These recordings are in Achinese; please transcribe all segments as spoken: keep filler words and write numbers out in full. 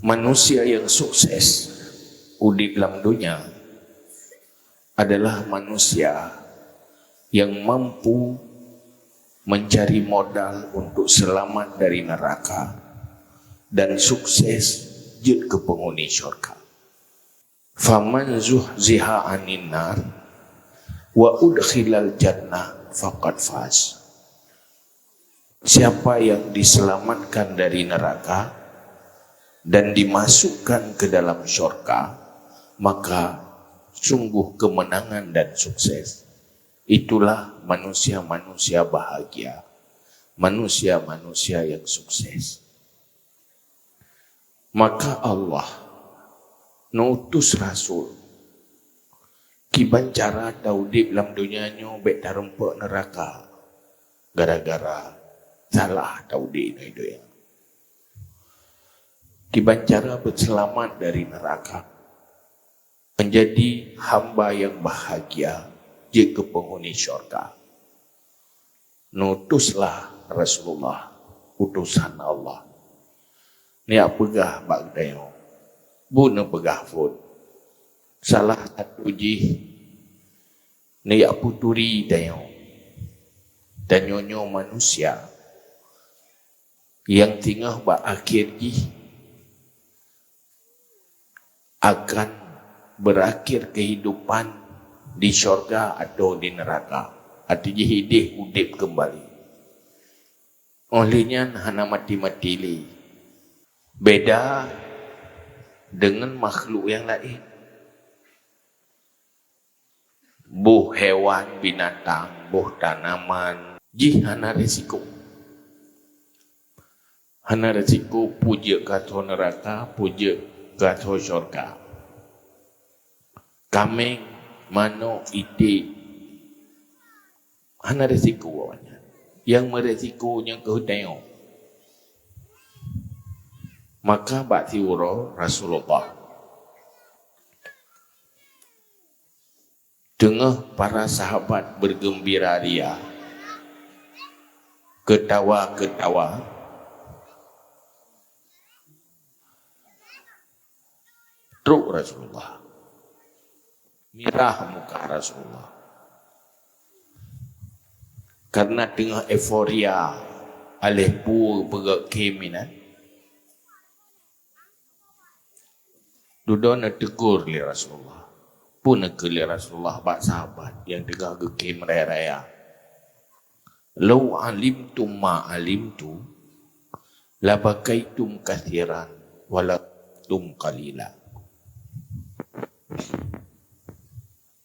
Manusia yang sukses udip lam dunia adalah manusia yang mampu mencari modal untuk selamat dari neraka dan sukses jeuet keu penghuni syurga. Faman zuhziha 'anin nar wa udkhilal jannah faqad faz. Siapa yang diselamatkan dari neraka dan dimasukkan ke dalam syurga, maka sungguh kemenangan dan sukses. Itulah manusia-manusia bahagia, manusia-manusia yang sukses. Maka Allah neutus rasul. Kiban cara taudip lam dunia nyoe bék tarumpok neuraka gara-gara salah taudip ngon dunia. Kiban cara beuseulamat dari neuraka, menjadi hamba yang bahagia, jeuet keu penghuni syurga. Neutuslah Rasulullah, utosan Allah. Neujak peugah bak geutanyoe, bu neupeugah phon. Salah satu jih neujak peuturi tanyoe. Tanyoe nyoe manusia nyang singoh bak akhé jih akan berakhir kehidupan di syurga atau di neraka. Ateueh jih idéh udép keumbali. Óh lheueh nyan hana maté-maté lé. Beda deungon makhluk nyang laén. Boh hewan, binatang, boh tanaman, jih hana resiko. Hana resiko peue jeuet keu ateueh neuraka, peue jeuet keu ateueh syurga. Kaméng, manok, iték, hana resiko awaknyan. Nyang meuresiko nyang keuh tanyoe. Maka bak siuroe Rasulullah teungoh para sahabat bergembira ria, ketawa-ketawa, trok Rasulullah. Mirah muka Rasulullah. Karena teungoh euforia aléh peue peugét khem inan. Dudoe neutegur lé Rasulullah. Peue neukheun lé Rasulullah bak sahabat nyang teungoh geukhem raya-raya? "Lau alimtum ma alimtu, labakaitum katsiran, wala tum qalila."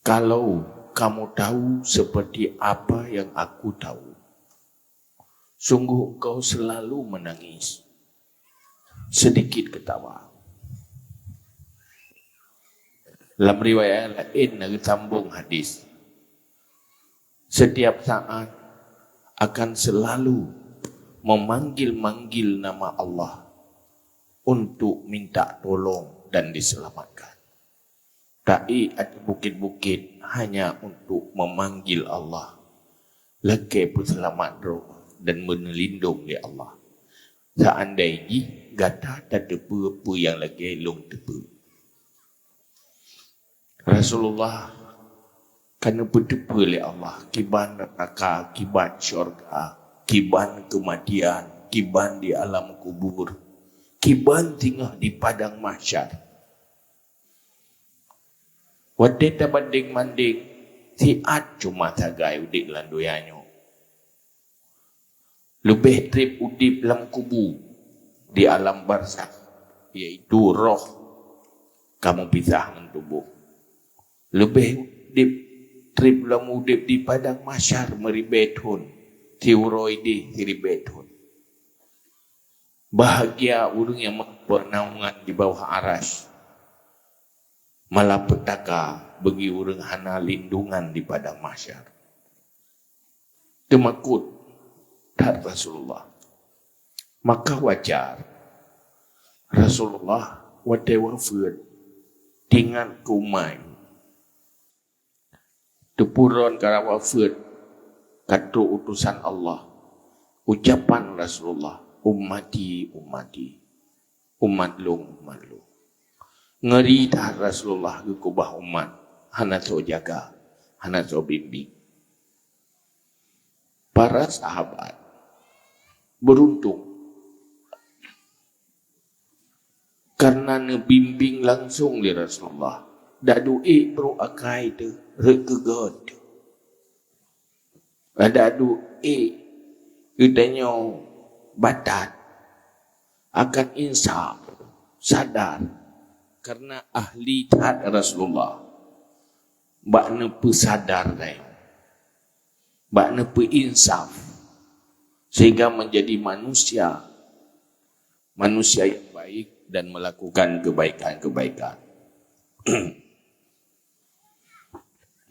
Kalau kamu tahu seperti apa yang aku tahu, sungguh engkau selalu menangis, sedikit ketawa. Lam riwayat laén na geusambong hadis, setiap saat akan selalu memanggil-manggil nama Allah untuk minta tolong dan diselamatkan. Taék ateueh bukét-bukét hanya untuk memanggil Allah, lakée peuseulamat droe dan meuneulindong lé Allah. Seandai jih gata tateupeue peue nyang lagée lôn teupeue. Rasulullah ka neupeuteupeue lé Allah kiban neuraka, kiban syurga, kiban keumatian, kiban di alam kubur, kiban singoh di padang mahsyar. Watée tabandeng-bandeng, siat cuma sagai udeb lam donya nyoe. Leubeh treb udeb lam kubu di alam barzakh, yaitu roh ka meupisah ngon tuboh. Leubeh udeb, treb lam udeb di padang mahsyar meuribée thon, siuroe ideh siribée thon. Bahagia ureuëng nyang meukeupeuet naungan di bawah aras. Malapetaka bagi ureuëng hana lindungan di padang mahsyar. Teumakot that Rasulullah. Maka wajar Rasulullah watée wafeuet teuingat keu umat. Teupuron ka wafeuet ka trok utosan Allah. Ucapan Rasulullah, "Ummati, ummati." umat lôn, umat lôn. Ngeri that Rasulullah geukeubah umat, hana soe jaga, hana soe bimbéng. Para sahabat beuruntung karena neubimbéng langsong lé Rasulullah. Dak duek brok akai teuh rhot keu gèt. Dak duek geutanyoe batat akan insaf, sadar, karena ahli that Rasulullah bak neupeusadar tanyoe, bak neupeuinsaf, sehingga menjadi manusia, manusia yang baik dan melakukan kebaikan-kebaikan.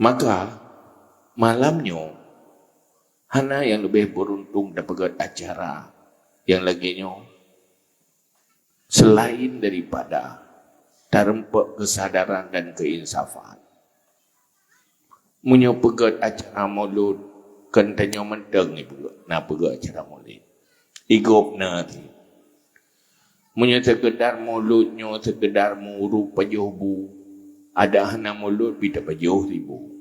Maka, malam nyoe, hana nyang leubeh beuruntung tapeugèt acara nyang lagèe nyoe, selain daripada tareumpok keusadaran dan keuinsafan. Meunyoe peugèt acara mulod, kon tanyoe mantong na peugèt acara mulod. Di gob na cit. Meunyoe seukeudar mulod nyoe seukeudar meuruek pajoh bu, adak hana mulod pih tapajoh sibu.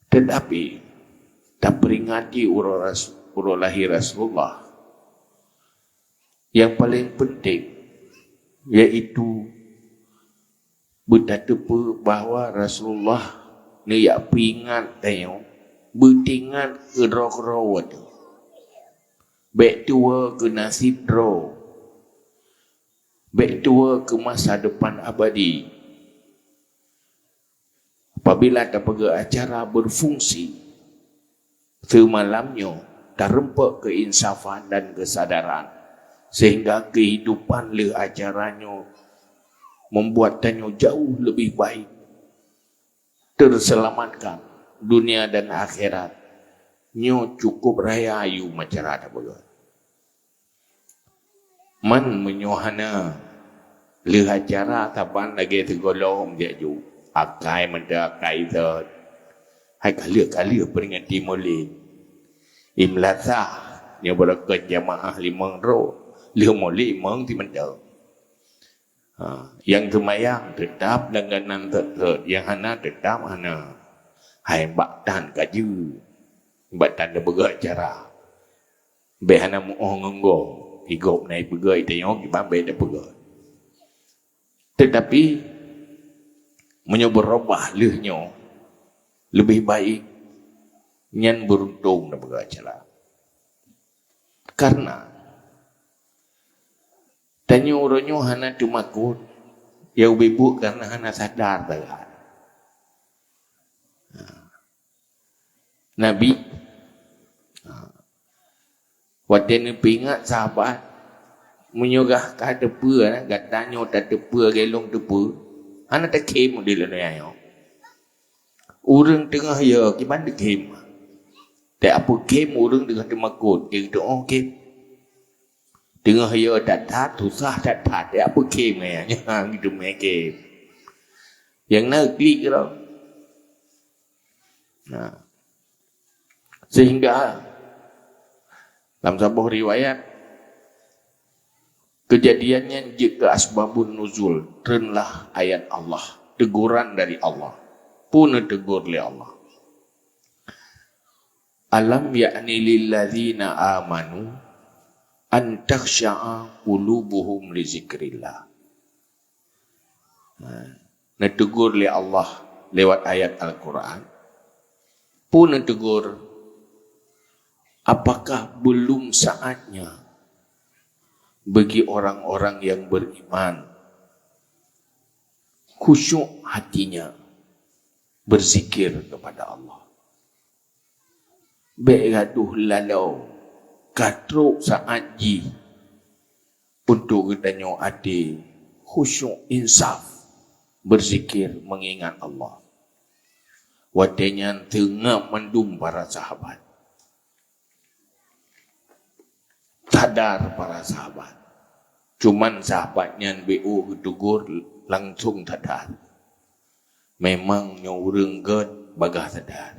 Tetapi, taperingati uroe ras-, uroe lahé Rasulullah, nyang paleng penting, yaitu beutateupeue bahwa Rasulullah neujak peuingat tanyoe, beutingat keu droe-droe watèe. Bèk tuwoe keu naseb droe. Bèk tuwoe keu masa depan abadi. Apabila tapeugèt acara beufungsi, seumalam nyoe tareumpok keuinsafan dan keusadaran, sehingga keuhidupan lheueh acara nyoe membuat tanyoe jauh leubeh baik, teuseulamatkan dunia dan akhirat. Nyoe cukup raya yum acara tapeugèt. Man meunyoe hana, lheueh acara saban lagèe sigohlom jak ju. Akai mantong akai sot. Hai ka lheueh, ka lheueh peuringati mulod. Imlasah nyoe barokon jamaah limong droe, lheueh mulod limong simantong. Ha, nyang seumayang teutap langganan sot-sot, nyang hana teutap hana. Hai bak tan ka jeuet, bak tan tapeugèt acara. Bèk hana meu'oh ngon gob, di gob na ipeugèt, di tanyoe kiban bèk tapeugèt. Tetapi, meunyoe beurubah lheueh nyoe, leubeh baik nyan beuruntung tapeugèt acara. Karena tanyoe uroe nyoe hana teumakot, ya ubé buet karena hana sadar that. Nabi, ha, watèe neupeuingat sahabat, meunyoe gah ka teupeue, gata nyoe tateupeue, lagèe lôn teupeue, hana takhém di lôn nyoe. Ureueng teungoh yo, kiban takhém. Teupeue khém ureueng teungoh teumakot, geutu'oh khém. Teungoh yo that-that, susah that-that, teupeue khém nyan, nyan geuteumé khém. Nyang na klik keudroe. Nah. Sehingga lam saboh riwayat, keujadian nyan jeuet keu asbabun nuzul, treunlah ayat Allah, teguran dari Allah. Peue neutegur lé Allah? "Alam ya'ni lilladzina amanu an takhsya'a qulubuhum li zikrillah." Ha, neutegur lé Allah lewat ayat Al-Quran. Peue neutegur? Apakah belum saatnya bagi orang-orang yang beriman khusyuk hatinya berzikir kepada Allah? Bèk gadoh laloe, ka trok saát jih untuk geutanyoe até khusyuk insaf, beuzikir, meungingat Allah. Watée nyan teungab mandum para sahabat. Sadar para sahabat. Cuman sahabat nyan B O geuteugor langsong sadar. Memang nyoe ureuëng gét bagaih sadar.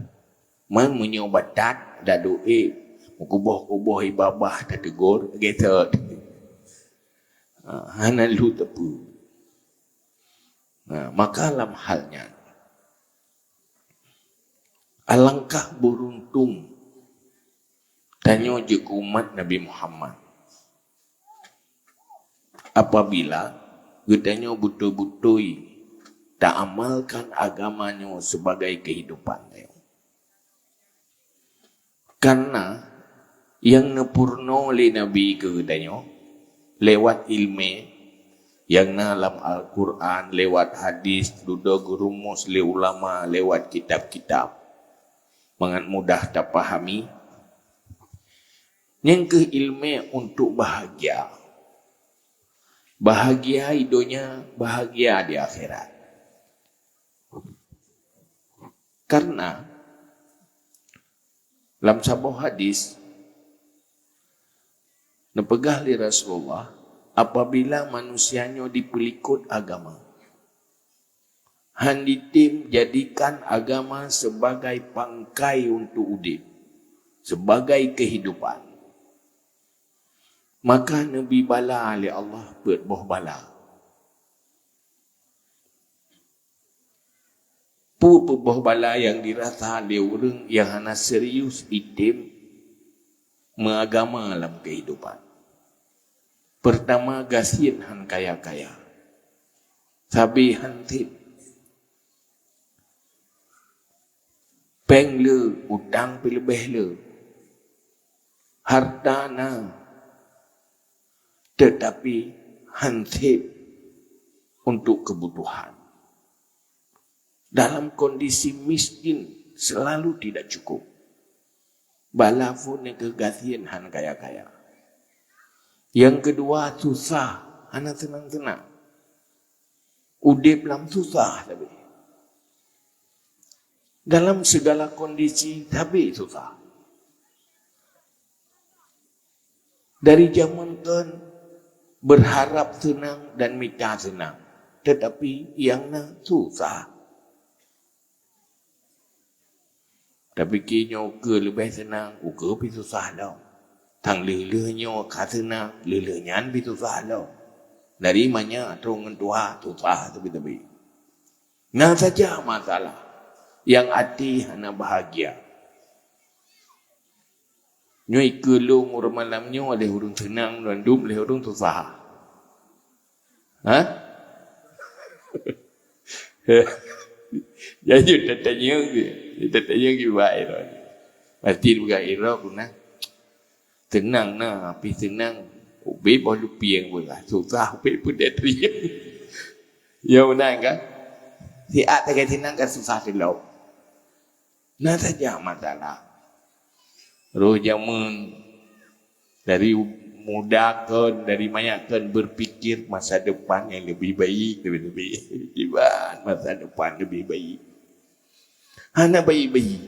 Man meunyoe batat, dak duek, meukuboh-kuboh ié babah tateugor, geuseuet. Ha, hana lheueh teupeu. Nah, maka lam hal nyan, alangkah beuruntung tanyoe jeuet keu umat Nabi Muhammad apabila geutanyoe beutôi-beutôi taamalkan agama nyoe sibagai keuhidupan tanyoe. Kareuna nyang neupeurunoe lé Nabi keu geutanyoe lewat iéleumé nyang na lam Al-Qur'an, lewat hadis, dudoe geurumus lé ulama lewat kitab-kitab, mangat mudah tapahami. Nyan kheueh iéleumé untuk bahagia. Bahagia di donya, bahagia di akhirat. Kareuna lam saboh hadis neupeugah lé Rasulullah, apabila manusia nyoe dipeulikot agama, han jitem jadikan agama sibagai pangkai untuk udeb, sibagai keuhidupan, maka neubi bala lé Allah peuet boh bala. Peue peuboh bala nyang dirasa lé ureuëng nyang hana serius item meuagama lam keuhidupan? Peurtama, gasien han kaya-kaya, sabe han seb, péng le, utang pih leubeh le, harta na, teutapi han seb untuk keubutuhan. Dalam kondisi miskin selalu tidak cukup. Bala phon nyang keu gasien han kaya-kaya. Nyang keudua, susah, hana seunang-seunang. Udeb lam susah sabe. Dalam segala kondisi sabe susah. Dari jameun kon beurharab seunang dan mita seunang, teutapi nyang na susah. Tapike nyoe ukeue leubeh seunang, ukeue pih susah lom. Tang lheueh-lheueh nyoe ka seunang, lheueh-lheueh nyan pih susah lom. Dari manyak troh ngon tuha susah teubi-teubi. Na saja masalah nyang até hana bahagia. Nyoe ikeulong uroe malam nyoe lé ureuëng seunang, mandum lé ureuëng susah. Ha? Jadi tatanyong, tatanyong kiban iroe. Pasti bukan iroe guna. Seunang na, tapi seunang ubé boh lupieng pula. Susah ubé peudet rieng. Ya beuna kan? Siat sagai seunang kan susah silop. Na saja masalah. Roh jameun dari muda kon, dari manyak kon berpikir masa depan yang lebih baik, lebih-lebih. Kiban masa depan lebih baik. Hana baik-baik.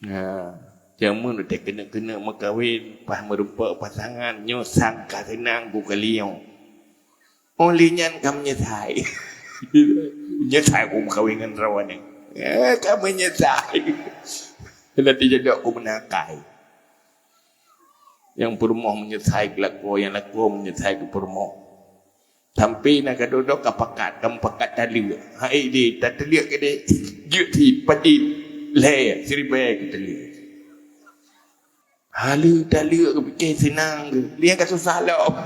Nah, jameun udah keuneuk-keuneuk meukawen, pas meurumpok pasangan, nyoe sang ka seunang ku kalian. Oleh nyan ka meunyeusai. Meunyeusai ku meukawen ngon droeneuh. Eh, ka meunyeusai. Nanti jadok ku meunakai. Nyang peurumoh meunyeusai keu lakoe, nyang lakoe meunyeusai keu peurumoh. Sampai na ka dudoe ka pakat, ka meupakat taleuek. Hai deh, tateuliek keu deh. Jeuet si padit lhèe siribèe keu taleuek. Haleue taleuek keu pike seunang keu. Liang ka susah lom.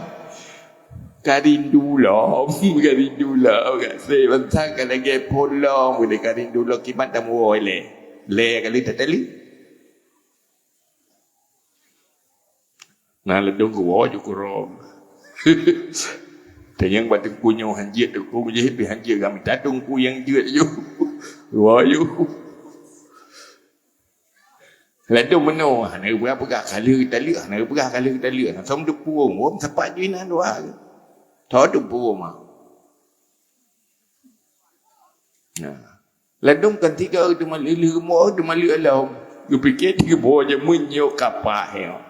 Ka rindu lom, ka rindu lom. Ka se bansa ka lagèe phon lom, ka rindu lom kiban tamuwoe lé. Lé kali tateuliek. Na ladôm geuwoe ju keurong. Tanyong bak teungku nyoe hanjeuet teungku jih pih hanjeuet kami tateungku nyang jeuet ju. Geuwoe ju. Ladôm meunoe hana geupeugah-peugah kali taleuek, hana geupeugah kali taleuek. Langsung teupuông, wom sapat ju inan dua. Tho teupuông ma. Nah. Ladôm kan tiga teuma lheueh-lheueh rumoh teuma lheueh lom. Geupike tiga boh jameun nyoe kapah nyoe.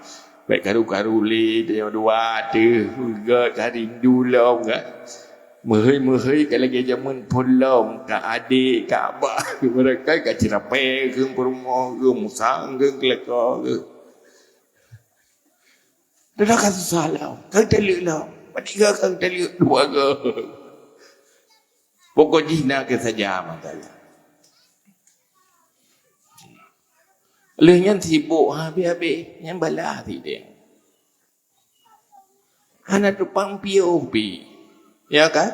Bèk karu-karu lé nyoe dua teuh, gèt ka rindu lom kan. Meuhôi-meuhôi ka lagèe jameun phon lom, ka adék, ka abah, barangkai ka ceurapée keu peurumoh, keu musang, keu keuleuko, keu Dah ka susah lom, ka taleuek lom. Padum ka taleuek dua go. Pokok jih na keu saja masalah. Lheueh nyan sibok habéh-habéh, nyan bala sideh. Hana teupang piôh pi. Ya kan?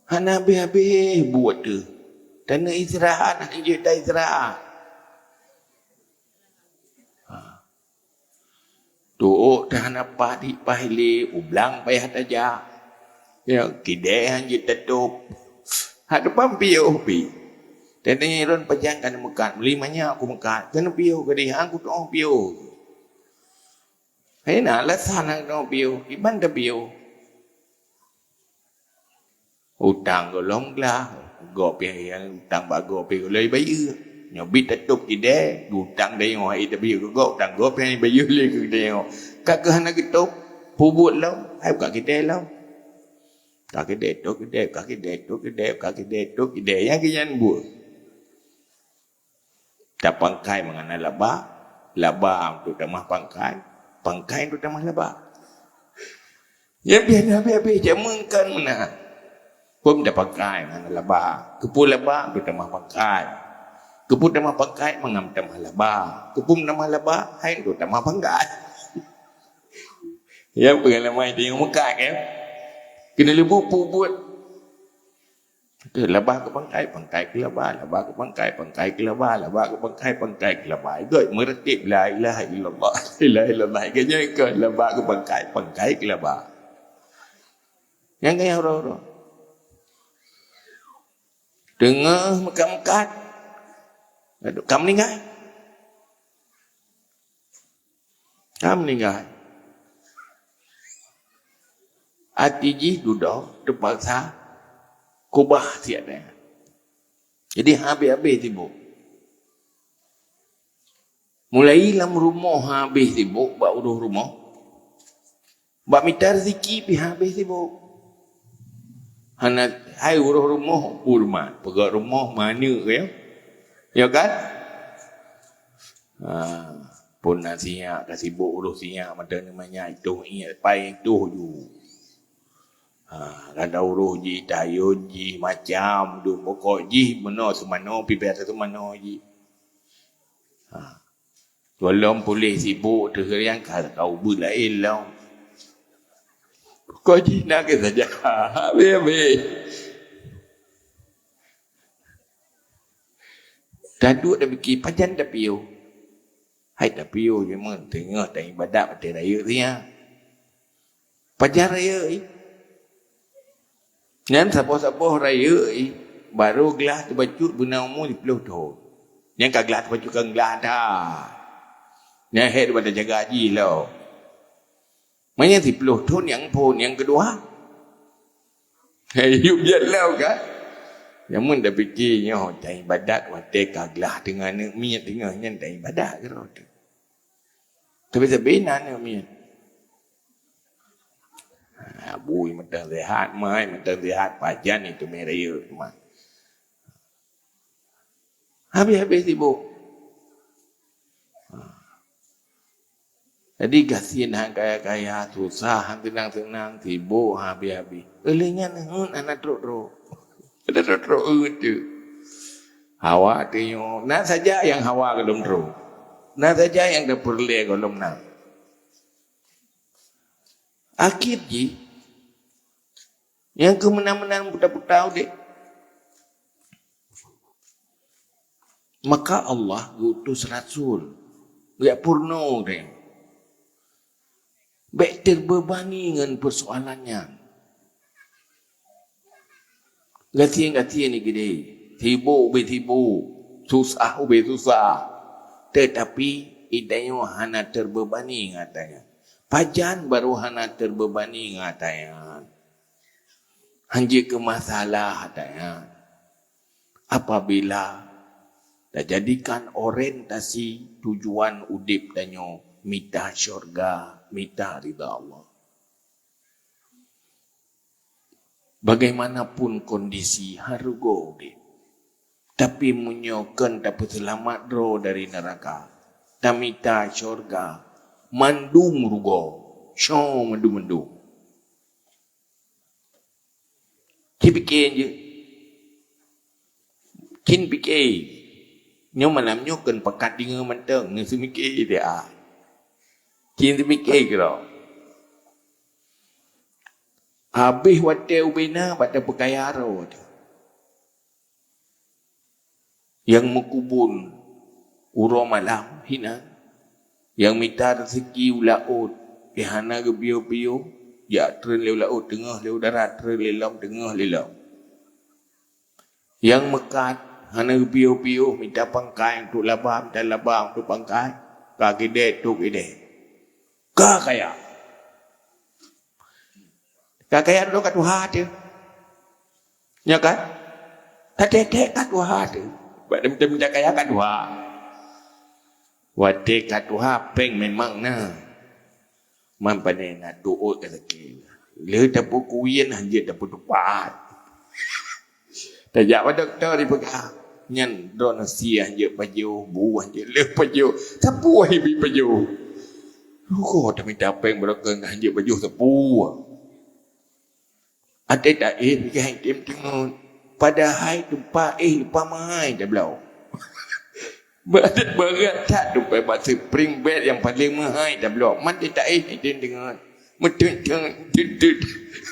Hana habéh-habéh buet teuh. Taneuk istirahat, hana jeuet ta istirahat. Ha. Tuok teuh hana pah di pah ilée, ublang payah tajak. Ya, kidée han jeuet tatôb. Hana teupang piôh pi. Teuntée lôn pajan ka neumeukat, meuli manyak ku meukat, keuneuk piôh keudeh, han kutu'oh piôh. Hai na alasan hana kutu'oh piôh, kiban tapiôh. Utang gohlom glah, gob pih utang bak gob pih gohlom bayeue. Nyoe bit tatôb kidée, utang tanyoe hai tabayeue keu gob, utang gob pih bayeue lé keu tanyoe. Ka keuh hana geutôb, peubuet lom, hai ka kidée lom. Ka kidée tôb kidée, ka kidée tôb kidée, ka kidée tôb kidée, nyang keu nyan buet. Tapangkai mangat na laba, laba untuk tamah pangkai, pangkai untuk tamah laba. Nyan pih hana habéh-habéh, jameun kan meunan. Phon tapangkai mangat na laba, keupeue laba untuk tamah pangkai. Keupeue tamah pangkai mangat tamah laba. Keupeue tamah laba hai untuk tamah pangkai. Ya, peungalaman tanyoe meukat kan? Keuneuk leubu peubuet. Keu laba keu pangkai, pangkai keu laba, laba keu pangkai, pangkai keu laba, laba keu pangkai, pangkai keu laba. Göt meureutéb la ilaha illallah, la ilaha illallah. Göt nyan keu laba keu pangkai, pangkai keu laba. Nyang kaya uroe-uroe. Teungoh meukat-meukat, ka meuninggai. Ka meuninggai. Até jih dudoe teupaksa kubah siat nyan. Jadi habéh-habéh sibok. Mulai lam rumoh habéh sibok bak ureuëng rumoh. Bak mita rezeki pih habéh sibok. Hana hai ureuëng rumoh, ureuëng mat, peugöt rumoh, manök ya. Ya kan? Ha, pun na sinyak ka sibok urus sinyak mata ni manyak itoh ié pai itoh ju. Ha, kada urus jih, tayôn jih, macam tu pokok jih meunoe seumanoe pih biasa seumanoe jih. Ha. Gohlom puléh sibok teuh riang ka ka ubeut laén lom. Pokok jih na keu saja. Habéh-habéh. Taduek tapike pajan tapiôh. Hai tapiôh jeuet meuteungoh taibadat watée rayeuk siat. Pajan rayeuk i. Nyan saboh-saboh rayeuk i, barô glah teubacut beuna umu siploh thon. Nyan ka glah teubacut kan glah that. Nyan hék daripada jaga jih lom. Meunyan siploh thon nyang phon nyang keudua. Hai yup jih lom kan. Nyan mun tapike nyoe taibadat watée ka glah teungoh aneuk miet teungoh nyan taibadat keudroe teuh. Tapi sabe na aneuk miet. Ha, bui mantong sihat, mai mantong sihat, pajan itu meh rayeuk teuma. Habéh-habéh sibok. Ha. Jadi gasien han kaya-kaya, susah han seunang-seunang, sibok han habéh-habéh. Uleh nyan heuet hana trok-trok. Hana trok-trok heuet tu. Hawa tanyoe, na saja nyang hawa gohlom trok. Na saja nyang tapeureulée gohlom na. Akhé jih, nyang keu meunan-meunan buta-buta udeb. Maka Allah geuutus rasul, geupeurunoe tanyoe. Bék teubebani ngon peusoalan nyan. Gasien-gasien i keudeh, sibok ubé sibok, susah ubé susah. Teutapi, i tanyoe hana teubebani ngon ata nyan. Pajan barô hana teubebani ngon ata nyan? Han jeuet keu masalah ata nyan. Apabila tajadikan orientasi tujuan udeb tanyoe mita syurga, mita ridha Allah. Bagaimanapun kondisi, han rugoe udeb. Tapi meunyoe kon tapeuseulamat droe dari neuraka, tamita syurga, Mandum rugoe. Sho mandum-mandum. Ci pike jeuet. Cit pike. Nyoe malam nyoe kon pakat deungoe mantong, ngon seumike dia. Cit seumike keudroe. Habéh watée ubena bak tapeukaya droe teuh. Nyang meukubon uroe malam hinan, nyang mita raseuki u laôt, nyang hana geupiôh-piôh, jak treun lé u laôt, teungoh lé u darat, treun lé lom, teungoh lé lom. Nyang meukat hana geupiôh-piôh, mita pangkai untuk laba, mita laba untuk pangkai, ka keudeh, trok keudeh. Ka kaya. Ka kaya droe ka tuha teuh. Nyo kan? Ka teuh-teuh ka tuha teuh. Bak tem-tem ka kaya ka tuha. Watée ka tuha péng memang na. Man pane na tuôt ka sakét. Le tapeukuyen hanjeuet tapeuteupat. Tajak bak dokto jipeugah, "Nyan droeneuh sie hanjeuet pajoh, bu hanjeuet lheueh pajoh, sapeue han jeuet pajoh." Rugoe tamita péng barokon han jeuet pajoh sapeue. Até taéh pih han tem teungeut. Padahai teumpat éh lupa meuhai tabloe. Beurat that teumpat bak spring bed nyang paleng meuhai tabloe. Man taéh han tem teungeut. Meuteut-teut, teut-teut.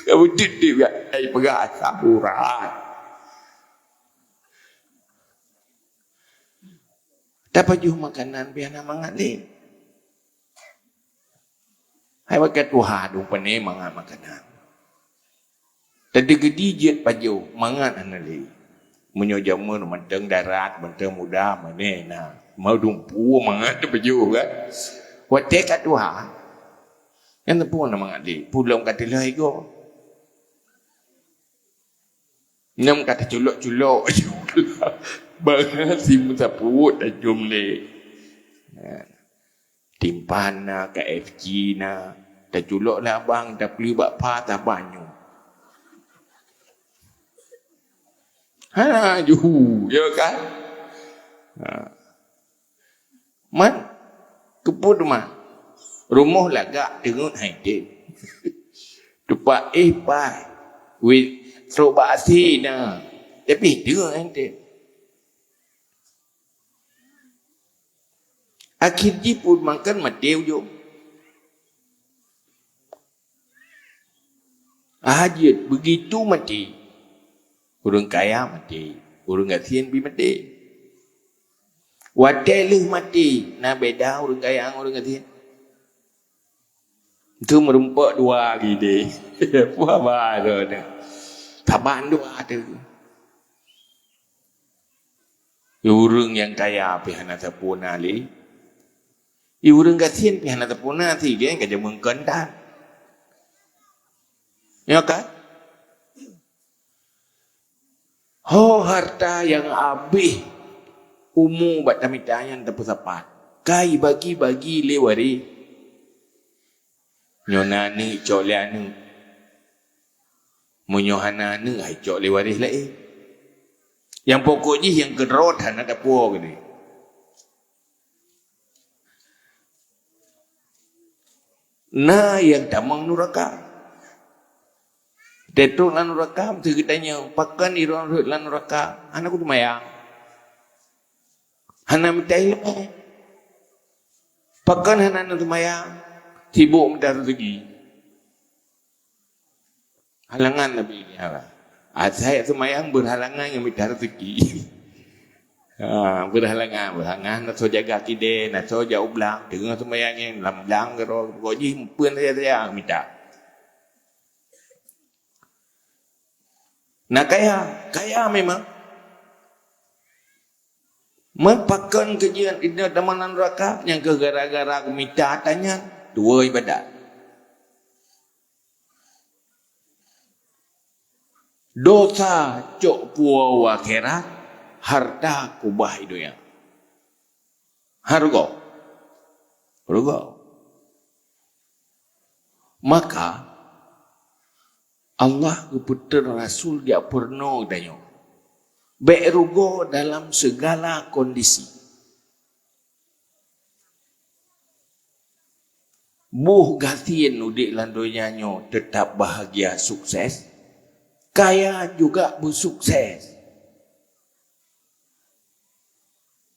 Ka meuteut-teut, ai peugah asam urat. Tapajoh makanan pih hana mangat lé. Hai watée tuha dum pane mangat makanan. Tadi geudi jeuet pajoh, mangat hana lé. Meunyoe jameun mantong darat, mantong muda, mane na. Mau dumpu mangat pajoh kan. Watée ka tuha, nyan teupeu na mangat lé. Pulom ka teulah igoe. Nyang ka teuculok-culok. Bangat si meusapeue tajom lé. Timphan na, K F C na, taculok lam abang, tapeuleueh bak pha, tabanyong. Hana juhu, ya kan? Ha. Man, keupeue teuma? Rumoh lagak teungeut han tem. Teumpat éh paih, wét trok bak asie na, tapi teungeut han tem. Akhé jih pun makan maté ujong. Ah, jeuet beugitu maté. Ureuëng kaya maté, ureuëng gasien pih maté. Watée lheueh maté, na beda ureuëng kaya ngon ureuëng gasien. Itu meurumpok dua gidée. Puah ba droeneuh. Saban dua teuh. Ureuëng nyang kaya pih hana sapeue na lé. Ureuëng gasien pih hana sapeue na, si geng ka jameun keu intan. Ya kan? Ho harta nyang habéh umu bak tamita nyan tapeusapat, ka jibagi-bagi lé waréh. Nyoe na aneuëk, cok lé aneuëk. Meunyoe hana aneuëk, hai cok lé waréh laén. Nyang pokok jih nyang keudroe hana tapuwoe keudeh. Na nyang tamong nuraka. Teutôk lam nuraka, meusti geutanyong, "Pakon droe rhot lam nuraka?" Hana kuteumanyong. Hana mita ileumèe. Pakon hana neuseumayang? Sibuk mita reuzeki. Halangan Nabi ni, ha. Asai seumayang beurhalangan ngon mita reuzeki. Ha, beurhalangan, beurhalangan, na soe jaga keudè, na soe jak u blang, teungoh seumayang nyan lam blang keudroe, pokok jih peue saja-saja mita. Na kaya, kaya memang. Meupakon keujian inong tamong lam nuraka, nyang keuh gara-gara mita tanyan, tuwoe ibadat. Dosa cok puwoe u akhirat, harta keubah i donya. Hareuga. Hareuga. Maka, Allah geupeutrön Rasul jak peurunoe tanyoe. Bèk rugoe dalam segala kondisi. Boh gasien udeb lam donya nyoe teutap bahagia, sukses, kaya juga beusukses.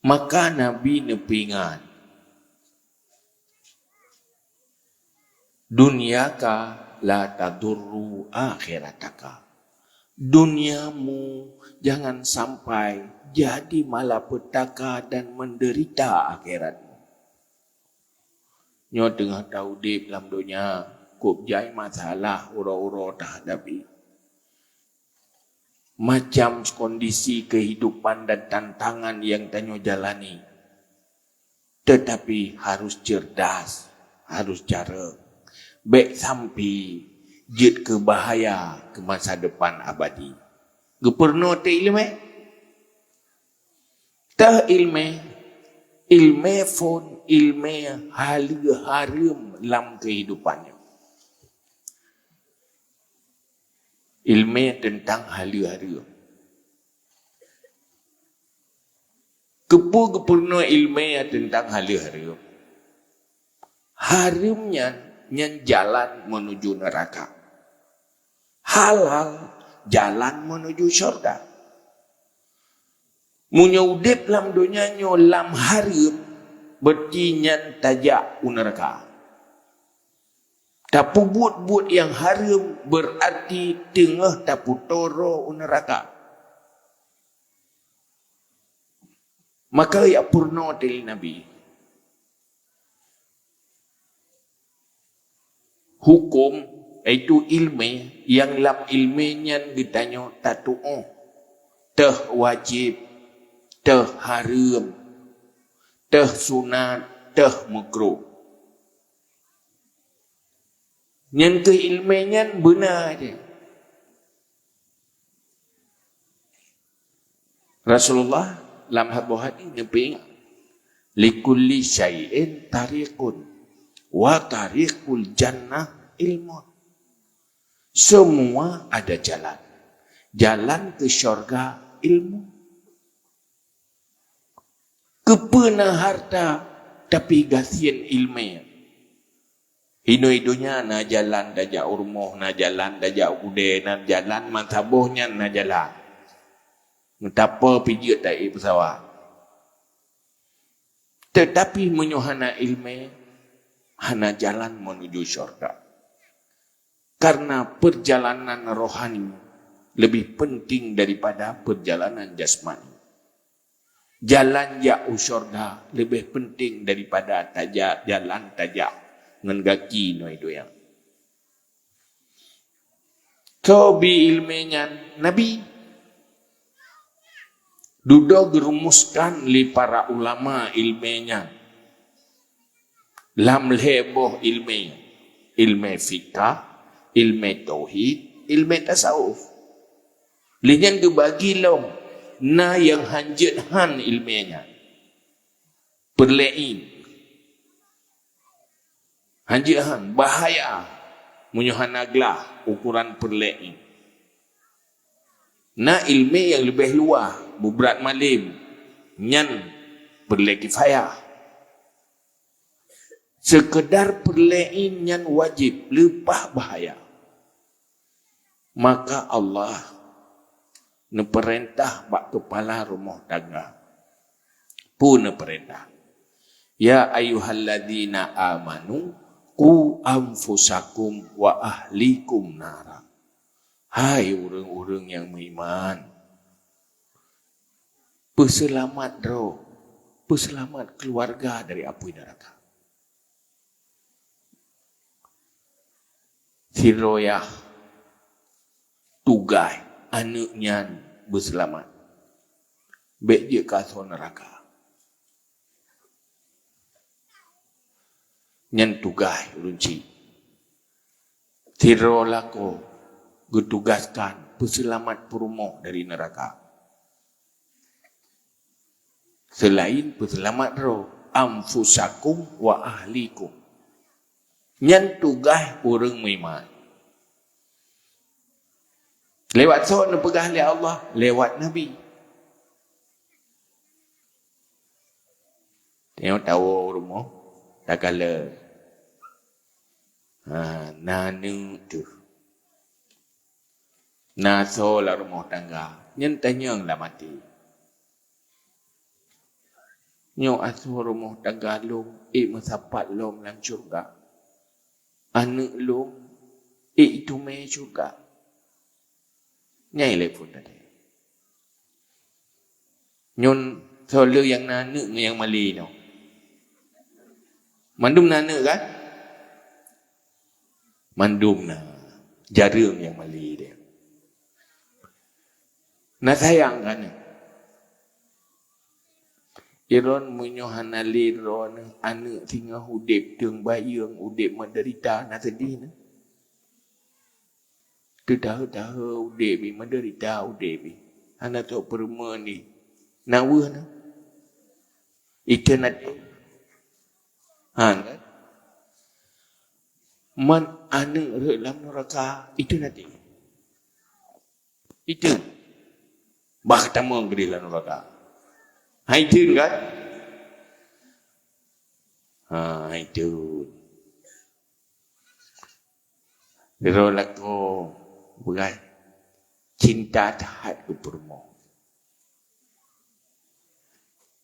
Maka Nabi neupeuingat, "Dunyaka la tadurru akhirataka." Duniamu jangan sampai jadi malapetaka dan menderita akhiratmu. Nyoe teungoh taudeb lam donya, kôb jai masalah uroe-uroe tahadapi. Macam kondisi kehidupan dan tantangan nyang tanyoe jalani. Teutapi harus cerdas, harus carông. Bék sampai jeuet keu bahaya keu masa depan abadi. Geupeurunoe teuh ileumèe? Teuh ileumèe, ileumèe phôn, ileumèe haleue hareuem lam keuhidupan nyoe. Ileumèe teuntang haleue hareuem. Keupeue geupeurunoe ileumèe teuntang haleue hareuem? Hareuem nyan, nyan jalan meunuju neuraka. Halal, jalan meunuju syurga. Meunyoe udeb lam donya nyoe lam hareuem, beurati nyan tajak u neuraka. Tapeubuet buet nyang hareuem beurati teungoh tapeutoe droe u neuraka. Maka jak peurunoe teuh lé Nabi. Hukôm, yaitu ileumèe, nyang lam ileumèe nyan geutanyoe tatu'oh, teuh wajéb, teuh hareuem, teuh sunat, teuh meukruh. Nyan keuh ileumèe nyan beuna jih. Rasulullah lam saboh hadis neupeuingat, "Likulli syai'in tariqun, wa tariqul jannah ilmun." Semua ada jalan. Jalan ke syurga ilmu. Keupeue na harta tapi gasien ileumèe? Inong donya na jalan tajak u rumoh, na jalan tajak u keudè, na jalan meusaboh nyan na jalan. Meutapo pih jeuet taék peusawat. Teutapi meunyoe hana ileumèe, hana jalan meunuju syurga. Karena perjalanan rohani lebih penting daripada perjalanan jasmani. Jalan jak u syurga leubeh penting daripada tajak, jalan tajak ngon gaki nyoe donya. Soe bi ileumèe nyan? Nabi. Dudoe geurumuskan lé para ulama ileumèe nyan lam lhèe boh ileumèe, ileumèe fikah, ileumèe tauhid, ileumèe tasawuf. Lé nyan geubagi lom, na nyang hanjeuet han ileumèe nyan. Peureulèe ié. Hanjeuet han, bahaya meunyoe hana glah ukoran peureulèe ié. Na ileumèe nyang leubeh luwah, beubrat malem, nyan peureulèe kifayah. Seukeudar peureulèe ié nyan wajéb, leupah bahaya. Maka Allah neupeurintah bak keupala rumoh tangga. Peue neupeurintah? "Ya ayyuhalladzina amanu qu anfusakum wa ahlikum nara." Hai ureuëng-ureuëng nyang meuiman, peuseulamat droe, peuseulamat keuluwarga dari apui neuraka. Sidroe yah tugaih aneuëk nyan beuseulamat, bék jeuet keu asoe neuraka. Nyan tugaih ureuëng chik. Sidroe lakoe geutugaskan peuseulamat peurumoh dari neuraka. Seulaén peuseulamat droe, "Anfusakum wa ahlikum." Nyan tugaih ureuëng meuiman. Lewat soe neupeugah lé Allah? Lewat Nabi. Tanyoe tawoe u rumoh, takalon. Ha, na aneuk teuh. Na asoe lam rumoh tangga. Nyan tanyong lam até. Nyoe asoe rumoh tangga lôn, ék meusapat lom lam syeuruga. Aneuk lôn, ék iteumé syeuruga. Nyan ilée phon tadi. Nyoe soe le nyang na aneuk ngon nyang malée nyoe? Mandum na aneuk kan? Mandum na. Jareueng nyang malée deh. Na sayang kan? Iron meunyoe hana lé droeneuh aneuk singoh udeb teung bayeueng, udeb meuderita, na seudeh na. Teudahe-dahe udeb jih, meuderita udeb jih. Hana trok peureumeun jih. Na weueh na. Iteun até. Ha, kan? Man aneuk rhot lam nuraka, iteun até. Iteun. Bah tamong keudeh lam nuraka. Hai iteun kan? Ha, hai iteun. Sidroe lakoe peugah, cinta that keu peurumoh.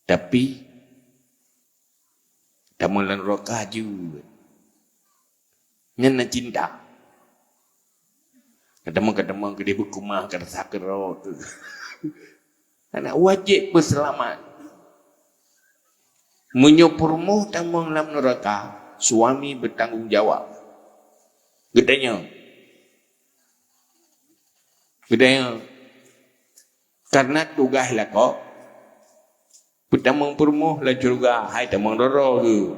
Tapi, tamong lam nuraka jeuet. Nyan na cinta. Katamong-katamong keudeh beukeumah, ka rasa keudroe. Hana wajéb peuseulamat. Meunyoe peurumoh tamong lam nuraka, suami beutanggong jawab. Geutanyoe. Geutanyoe. Karena tugaih lakoe, peutamong peurumoh lam syeuruga, hai tamong roro geuh.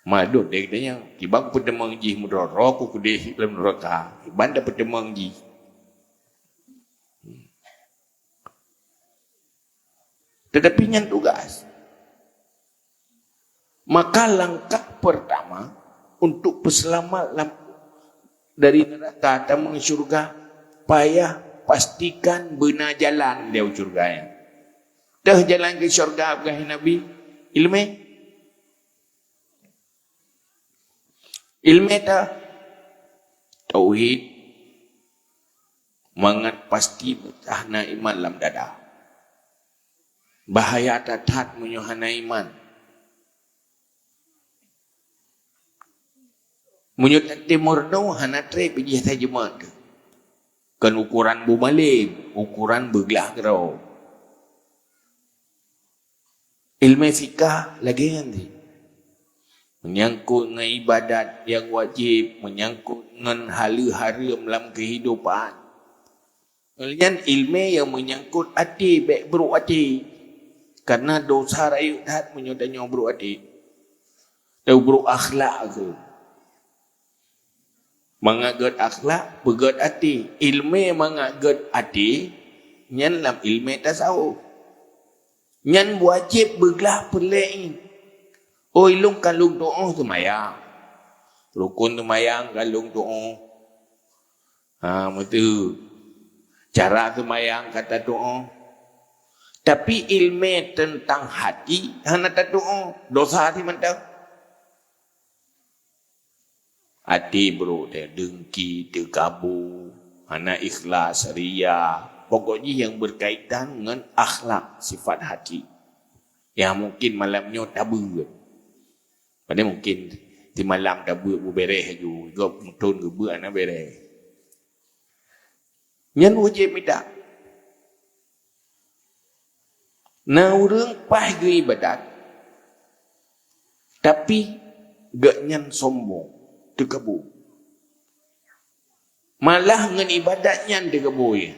Madot deh geutanyoe, kiban peutamong jih meuroro ku keudeh lam nuraka, kiban tapeutamong jih. Tetapi nyan tugas. Maka langkah pertama untuk peuseulamat lam, dari nuraka tamong syeuruga, payah pastikan beuna jalan di syeuruga nyan. Teuh jalan keu syeuruga peugah Nabi, ileumé. Ileumé ta tauhid, mangat pasti beutah na iman lam dada. Bahaya that-that meunyoe hana iman. Meunyoe tatimur nyoe hana treb jih asai jeumat teuh. Kon ukoran bu malém, ukoran beuglah keudroe. Ileumé fikah lagée nyan cit. Meunyangkot ngon ibadat nyang wajéb, meunyangkot ngon haleue hareuem lam keuhidopan. Nyan ileumé nyang meunyangkot até, bék brok até. Kareuna dosa rayeuk that meunyoe tanyoe brok até. Teubrok akhlak kheueh. Mangat gét akhlak, peugét até. Ileumé mangat gét até, nyan lam ileumé tasawuf. Nyan wajéb beuglah peureulée. Oi, lôn ka lôn tuoh seumayang. Rukon seumayang ka lôn tuoh. Ha, meuteu. Cara seumayang ka tatuoh. Tapi ileumé teuntang hati hana tatuoh. Dosa sih mantong. Até brok teuh, deungki, teukabu, hana ikhlas, ria. Pokok jih nyang berkaitan ngon akhlak, sifat hati. Nyang mungkin malam nyoe tabeuet. Padahai mungkin simalam tabeuet beubeureh aju, gob meuthon geubeuet hana beureh. Nyan wajéb mita. Na ureuëng paih geuibadat, tapi gobnyan sombong, teukabu. Malah ngon ibadat nyan teukabu, ya.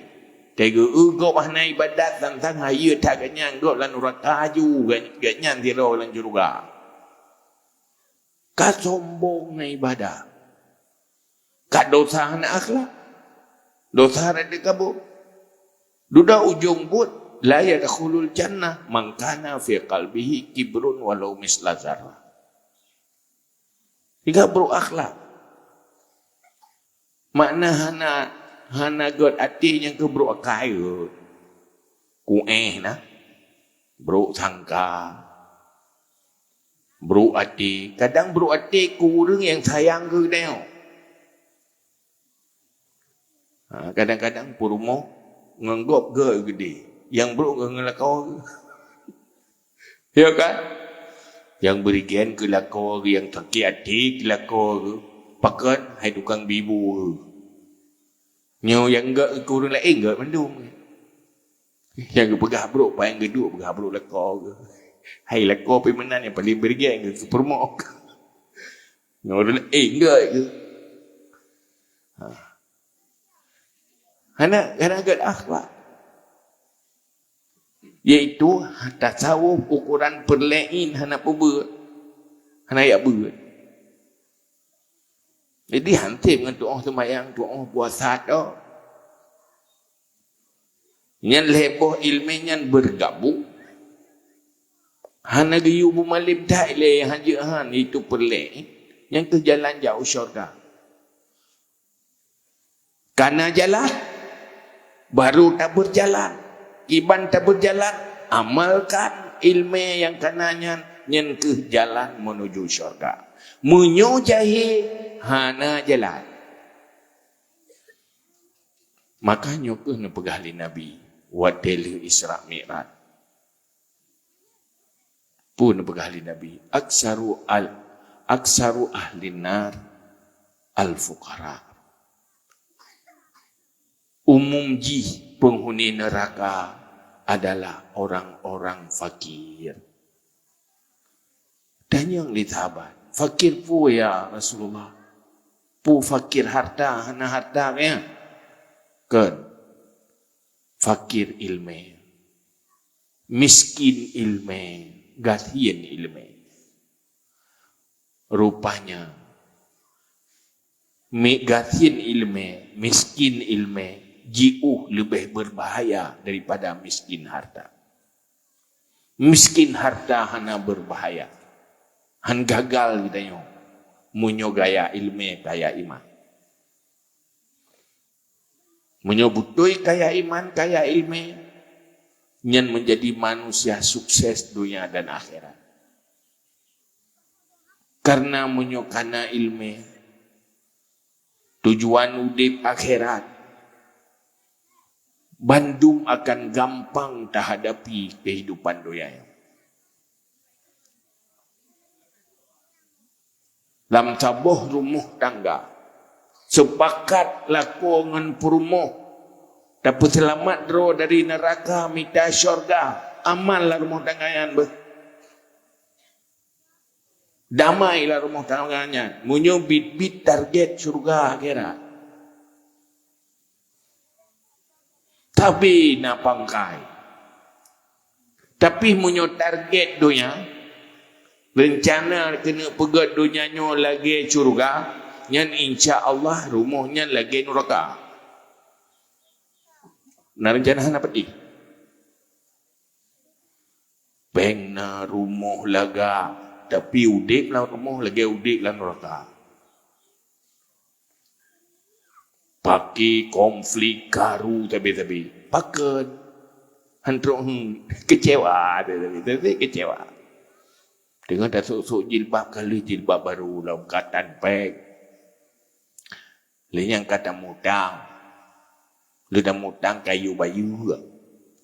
Teugeue gob hana ibadat, tantang hayeue that gobnyan gob lam nuraka aju, gobnyan sidroe lam syeuruga. Ka sombong ngon ibadat. Ka dosa hana akhlak. Dosa hana teukabu. Dudoe ujong buet, la yadkhulul jannah man kana fi qalbihi kibrun walau misla zarrah. Tiga brok akhlak. Makna hana, hana gét até nyang keu brok akai gét. Kuéh na. Brok sangka. Brok até. Kadang brok até keu ureuëng nyang sayang keu geutanyoe. Ha, kadang-kadang peurumoh ngon gob gét geude. Nyang brok ngon lakoe geuh. Ya kan? Nyang beurigen keu lakoe geuh, nyang sakét até keu lakoe geuh. Pakon hai tukang bibu geuh. Nyoe nyang gét keu ureuëng laén gét mandum. Nyang geupeugah brok, paléng geuduek peugah brok lakoe geuh. Hai lakoe pih meunan nyang paléng beurigen keu peurumoh. Nyoe ureuëng laén gét geuh. Ha. Hana, hana gét akhlak. Yaitu tasawuf ukuran peureulée hana peubeuet. Hana jak beuet. Jadi hanseb ngon tuoh seumayang, tuoh puasa tok. Nyan lhée boh iéleumé nyan beurgabong. Hana geuyue beumalém that lé han jeuet han, itu peureulée. Nyan keuh jalan jak u syurga. Kana jalan, baru tabeurjalan. Kiban tabeurjalan, amalkan iéleumé nyang kana nyan, nyan keuh jalan meunuju syurga. Meunyoe jahé, hana jalan. Maka nyoe keuh neupeugah lé Nabi watée lheueh Isra Mi'raj. Peue neupeugah lé Nabi? "Aksaru al-, aksaru ahlin nar al-fuqara." Umum jih peunghuni neuraka adalah orang-orang fakir. Tanyong lé sahabat, "Fakir peue ya Rasulullah? Peue fakir harta, hana harta nyan?" Kon, fakir iéleumé. Miskin iéleumé, gasien iéleumé. Rupanya, mi-, gasien iéleumé, miskin iéleumé, jiôh leubeh berbahaya daripada miskin harta. Miskin harta hana berbahaya. Han gagal geutanyoe meunyoe kaya iéleumé, kaya iman. Meunyoe beutôi kaya iman, kaya iéleumé, nyan menjadi manusia sukses dunia dan akhirat. Karena meunyoe kana iéleumé, tujuan udeb akhirat, bandum akan gampang tahadapi kehidupan dunia nyoe. Lam saboh rumoh tangga, seupakat lakoe ngon peurumoh tapeuseulamat droe dari neuraka mita syurga, aman lam rumoh tangga nyan beuh. Damai lam rumoh tangga nyan, meunyoe biet-biet target syurga akhirat. Tapi na pangkai. Tapi meunyoe target donya, rencana keuneuk peugét donya nyoe lagée syurga, nyan insya Allah rumoh nyan lagée nuraka. Na rencana hana pedih. Péng na, rumoh laga, tapi udeb lam rumoh lagée udeb lam nuraka. Paki konflik karu sabe-sabe. Pakon? Han trok, hmm, kecewa sabe-sabe, kecewa. Teungoh tasok-sok jilbab, ka lheueh jilbab baru lom katan péng. Lheueh nyan ka tamutang. Lheueh tamutang kayu bayeue.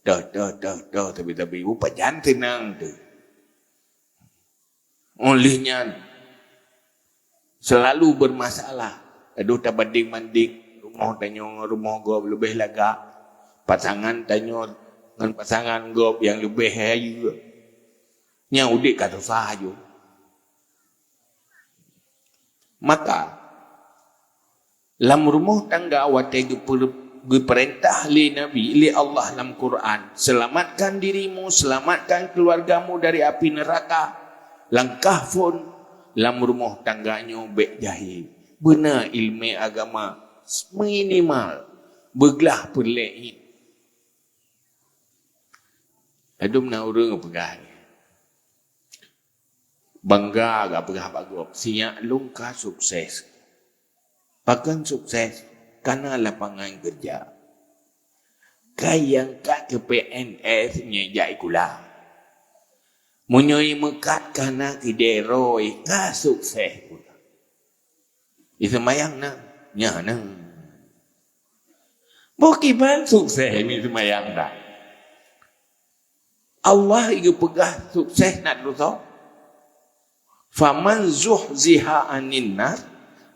Toh, toh, toh, toh, sabe-sabe. Pajan seunang teuh. Óh lheueh nyan, seulalu beurmasalah. Adoh tabandeng-bandeng rumoh tanyoe ngon rumoh gob leubeh lagak, pasangan tanyoe ngon pasangan gob nyang leubeh hayeue. Nyan udeb ka susah aju. Maka, lam rumoh tangga watée geupeu-, geupeurintah lé Nabi, lé Allah lam Quran, "Selamatkan dirimu, selamatkan keluargamu dari api neraka." Langkah phon lam rumoh tangga nyoe bék jahé. Beuna iéleumé agama minimal beuglah peureulée. Ladôm na ureuëng peugah, bangga geupeugah bak gob, "Sinyak lôn ka sukses." Pakon sukses? Kana lapangan keureuja. Ka nyang ka keu P N S nyang jak sikula. Meunyoe meukat ka na kidero ka sukses. Iseumayang na, nya na. Boh kiban sukses mi seumayang dah. Allah geupeugah sukses na dosa. "Faman zuhziha 'anin nar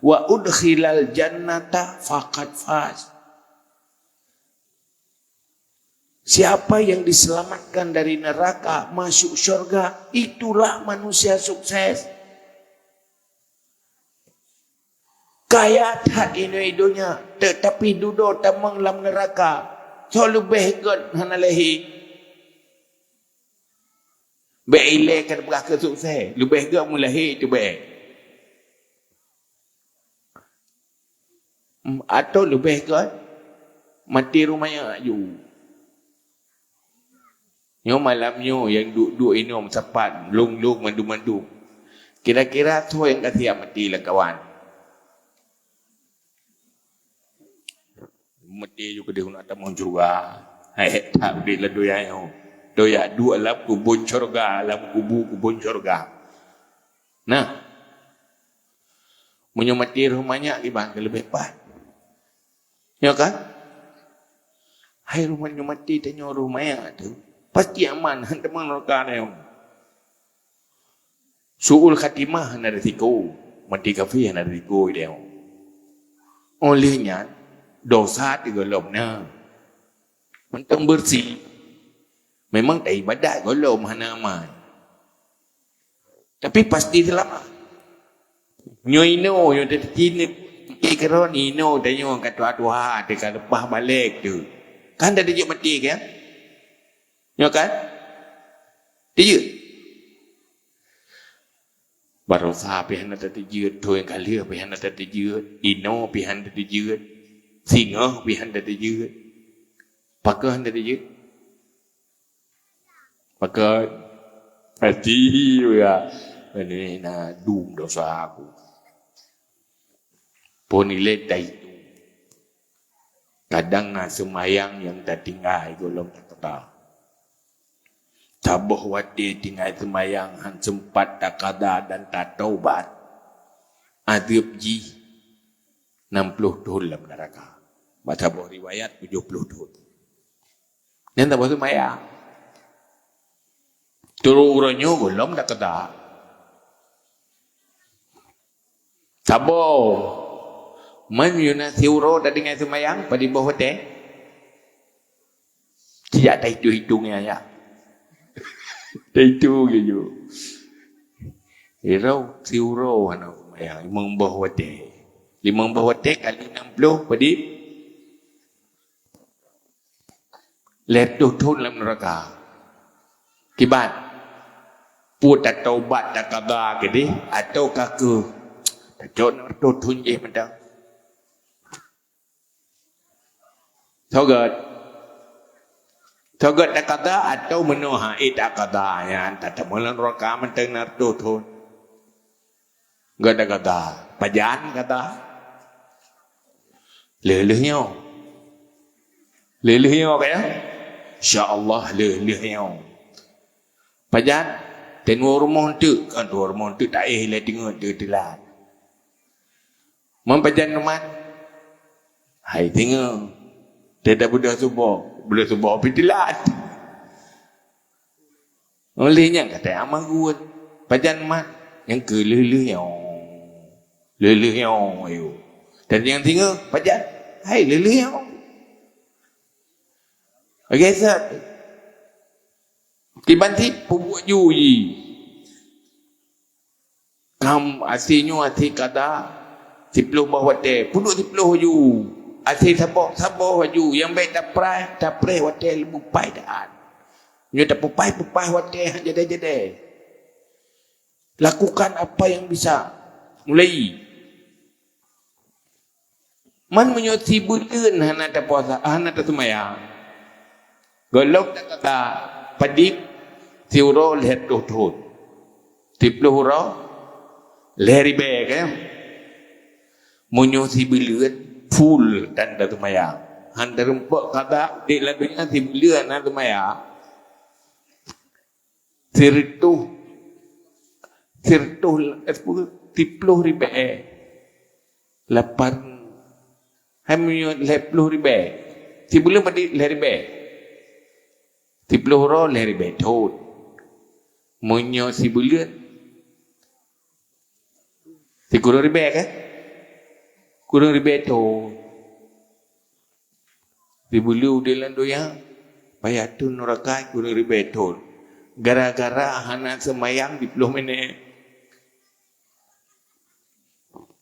wa udkhilal jannata faqad faz." Siapa yang diselamatkan dari neraka, masuk syurga, itulah manusia sukses. Kaya that inoe donya, tetapi dudoe tamong lam neraka. Soe leubeh gét hana lahé? Bék ilée ka teupeugah keu sukses, leubeh gét meulahé teuh bék. Atau leubeh gét maté ruh manyak ju. Nyoe malam nyoe nyang duek-duek inong sapat, lông-lông mandum-mandum. Kira-kira soe nyang ka siap maté lam kawan? Maté ju keudeh nak tamong syurga. Hai, tak udép lam donya nyoe. Donya duek lam kubon syurga, lam kubu kubon syurga. Nah. Meunyoe maté roh manyak kiban ka leubeh paih. Nyo kan? Hai roh manyak maté tanyoe roh manyak tu. Pasti aman, han tamong neraka nyoe. Su'ul khatimah hana risiko, maté kafé hana risiko idéh. Óh lheueh nyan, dosa teuh gohlom na. Mantong beureusi. Memang taibadat gohlom hana amai. Tapi pasti seulamat. Nyoe inoe, nyoe teucine, keudroe inoe tanyoe ka tuha-tuha teuh ka leupah balek teuh. Kan dah teujeuet maté kan? Nyo kan? Teujeuet. Baroesa pih hana tateujeuet, thon nyang ka lheueh pih hana tateujeuet, inoe pih hana tateujeuet, singoh pih hana tateujeuet. Pakon hana tateujeuet? Pakon? Pasti ya. Ini na dum dosa aku. Phon ilée taitu. Kadang na seumayang nyang tatinggai gohlom takada. Saboh watée tinggai seumayang han seumpat takada dan tataubat, azeueb jih nam ploh thon lam neuraka. Bak saboh riwayat tujoh ploh thon. Nyan saboh seumayang. Teurok uroe nyoe gohlom takada. Saboh. Man yuna siuroe tatinggai seumayang, padum boh watée? Sijak taitu-itu nyan ya. Taitu laju. Iro siuroe hana seumayang, limong boh watée. Limong boh watée kali nam ploh, padum? Lhée reutôh thon lam neuraka. Kiban? Peue tataubat takada keudeh atawa ka keuh tacok na reutôh thon jih mantong? Soe gét? Soe gét takada atawa meunoe han ék takada nyan tatamong lam neuraka mantong na reutôh thon? Gét takada. Pajan kata? Lheueh-lheueh nyoe. Lheueh-lheueh nyoe kaya? Insya Allah lheueh-lheueh nyoe. Pajan? Teunoe rumoh teuk, kan tuwoe rumoh teuk taéh lé teungeut teuk teulat. Man pajan rumat? Hai teungeut. Teuta beudôh suboh, beudôh suboh pih teulat. Óh lheueh nyan ka teuamah geuwon. Pajan mat? Nyang keu lheueh-lheueh nyoe. Lheueh-lheueh nyoe ayue. Dan nyang singoh, pajan? Hai lheueh-lheueh nyoe. Lagée sat. Kiban sit peubuet ju jih. Kam até nyoe até kada siploh boh watée, peuduek siploh aju. Até saboh, saboh aju nyang bék tapreh, tapreh watée leubeh pai that. Nyoe tapeupai-peupai watée han jadée-jadée. Lakukan apa yang bisa. Mulai. Man meunyoe sibeuleuen hana tapuasa, hana taseumayang, gohlom takata padit siuroe lhée reutôh thon, siploh uroe lhée ribée, kan? Meunyoe sibeuleuen full tan taseumayang, han tarumpok kada udeb lam donya sibeuleuen hana taseumayang, Sireutôh, sireutôh, eh, sepuluh, siploh ribèe. Lapan, hai meunyoe lhèe ploh ribèe. Sibuleuen padum lhèe ribèe. Siploh uroe lhèe ribèe thon. Meunyoe sibuleuen, sikureueng ribèe kan? Kureueng ribèe thon. Sibuleuen udép lam donya, payah thon nuraka kureueng ribèe thon. Gara-gara hana seumayang siploh minèt.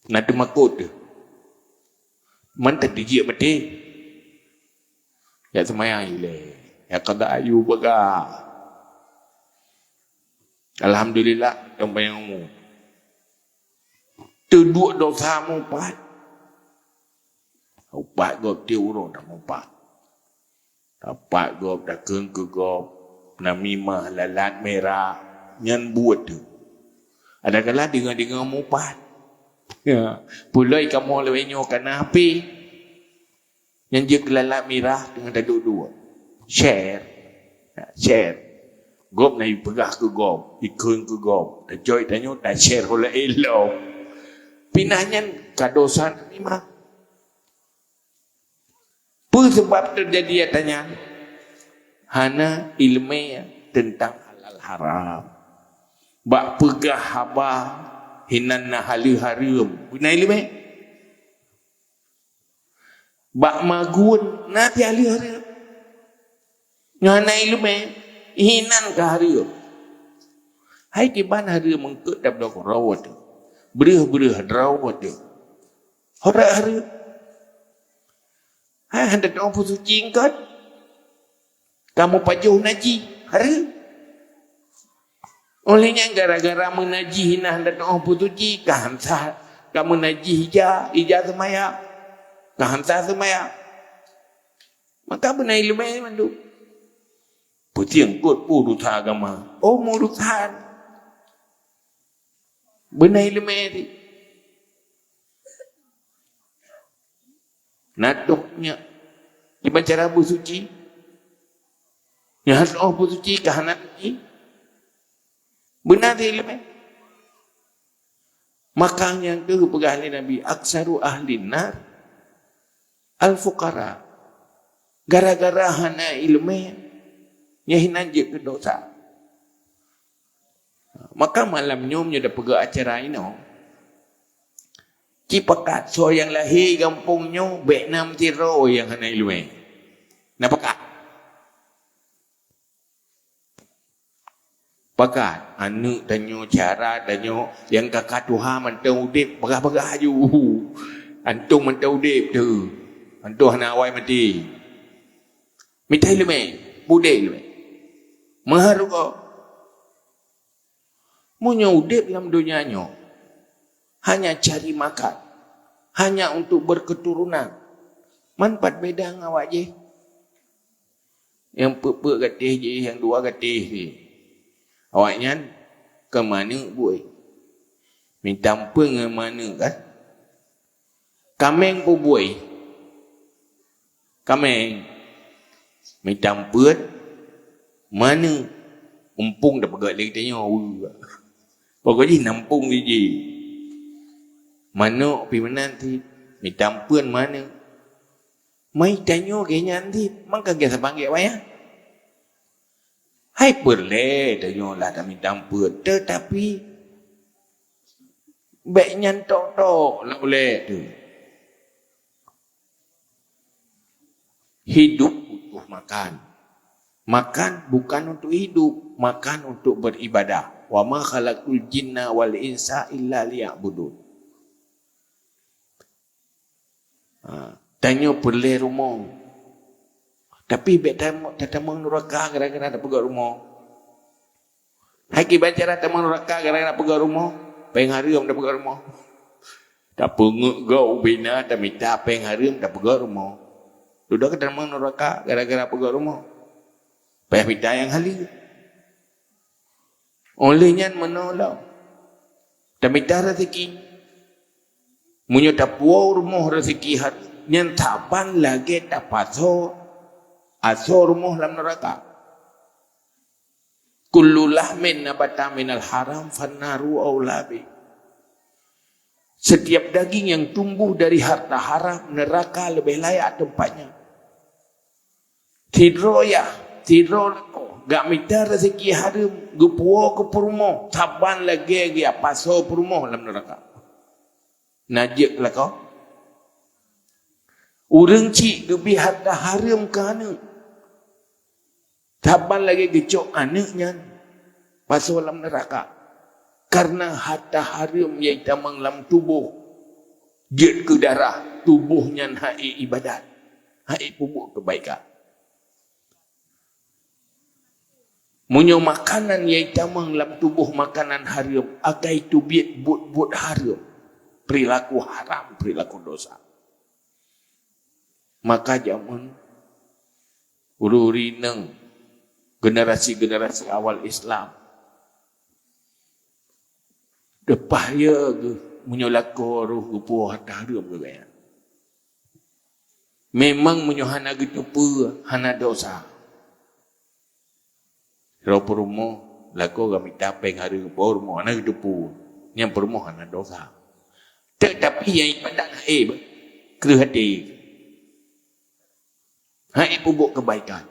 Na teumakot teuh. Mantong teujeuet maté. Jak seumayang ilèe. Jak qada ayu peugah. Alhamdulillah, teumayang umu. Teuduek dosa meupat. Upat gob tiep uroe dah meupat. Tapat gob, takheun keu gob, namimah, lalat mirah, nyan buet teuh. Adakala deungoe-deungoe meupat. Ya, peuloi kamoe lawét nyoe ka na H P. Nyan jeuet keu lalat mirah teungoh taduek-duek. Share. Ya, share. Gob na jipeugah keu gob, jikheun keu gob. Tacok tanyoe ta-share ho laén lom. Pih na nyan ka dosa namimah. Peue sabab teujadi ata nyan? Hana iéleumé teuntang halal haram. Bak peugah haba hinan na halal hareuem, beuna iéleumé? Bak magun na pih halal hareuem. Nyoe hana iéleumé, hinan ka hareuem. Hai kiban hareuem eungkôt dabloe keudroe teuh. Breueh-breueh droe teuh. Ho rot hareuem. Hai hana teu'oh peusuci eungkôt. Ka meupajoh najih, hareuem. Óh lheueh nyan gara-gara meunajih na hana teu'oh peusuci, ka han sah, ka meunajih ija, ija seumayang. Ka han sah seumayang. Maka beuna iéleumé mandum. Peusieng kot peue urusan agama. Oh, meu urusan. Beuna iéleumé teuh. Na tôh nyak. Kiban cara beusuci. Nyan han teu'oh beusuci ka hana suci. Beuna teuh iéleumé. Maka nyang keuh peugah lé Nabi, "Aktsaru ahlin nar al-fuqara." Gara-gara hana iéleumé, nyan hinan jeuet keu dosa. Maka malam nyoe meunyoe tapeugah acara inoe, ci pakat soe nyang lahé gampông nyoe bèk na meusidroe nyang hana iéleumé. Na pakat? Pakat, aneuk tanyoe, cara tanyoe, nyang ka-ka tuha mantong udép, peugah-peugah aju. Antom mantong udép teuh. Antom hana awai maté. Mita iéleumé, beudé iéleumé. Meuhareuga. Meunyoe udép lam donya nyoe, hanya cari makan, hanya untuk berketurunan, man pat beda ngon awak jih? Nyang peuet-peuet gatéh jih, nyang dua gatéh jih. Awaknyan keu maneuk bui. Mita ampeuen ngon maneuk kan? Kaméng peue bui? Kaméng. Mita ampeuen maneuk. Umpung tapeugah lé geutanyoe. Pokok jih na umpung jih. Maneuk pih meunan cit. Mita ampeuen maneuk. Mita nyoe gét nyan cit. Maka gét saban gét wayang. Hai peureulée tanyoe lah tamita ampeuen, teutapi bék nyan tok-tok lam ulée teuh. Hidup butuh makan. Makan bukan untuk hidup, makan untuk beribadah. "Wa ma khalaqtul jinna wal insa illa liya'budun." Ha, tanyoe peureulée rumoh. Tapi bék tam-, tatamong nuraka gara-gara tapeugöt rumoh. Hai kiban cara tamong nuraka gara-gara tapeugöt rumoh, péng hareuem tapeugöt rumoh. Tapeungeuet gob ubé na tamita péng hareuem tapeugöt rumoh. Dudoe ka tamong nuraka gara-gara peugöt rumoh. Payah mita nyang haleue. Óh lheueh nyan meunoe lom, tamita raseuki. Meunyoe tapuwoe rumoh raseuki hareuem, nyan saban lagée tapasoe asoe rumoh lam nuraka. Kullu lahmin nabata minal haram fannaru aula bih. Setiap daging yang tumbuh dari harta haram, neraka lebih layak tempatnya. Sidroe yah, sidroe lakoe, geumita raseuki hareuem, geupuwoe keu peurumoh, saban lagée geupasoe peurumoh lam neuraka. Na jeuet lakoe. Ureuëng chik geubri harta hareuem keu aneuëk, saban lagée geucok aneuëk nyan pasoe lam neuraka. Kareuna harta hareuem nyang tamong lam tuboh jeuet keu darah, tuboh nyan hana iék ibadat, hana iék peubuet keubaikan. Meunyoe makanan nyang tamong lam tuboh makanan hareuem, akai teubiet buet-buet hareuem, peurilaku haram, peurilaku dosa. Maka jameun ureuëng-ureuëng inong, generasi-generasi awal Islam, teupah ye geuh meunyoe lakoe roh geupuwoe harta hareuem geuh gaya. Memang meunyoe hana geuteupeue, hana dosa. Roh peurumoh, lakoe geumita péng hareuem, boh rumoh hana geuteupeue, nyang peurumoh hana dosa. Teutapi nyang ibadat hana ék, kreueh até, hana ék peubuet keubaikan.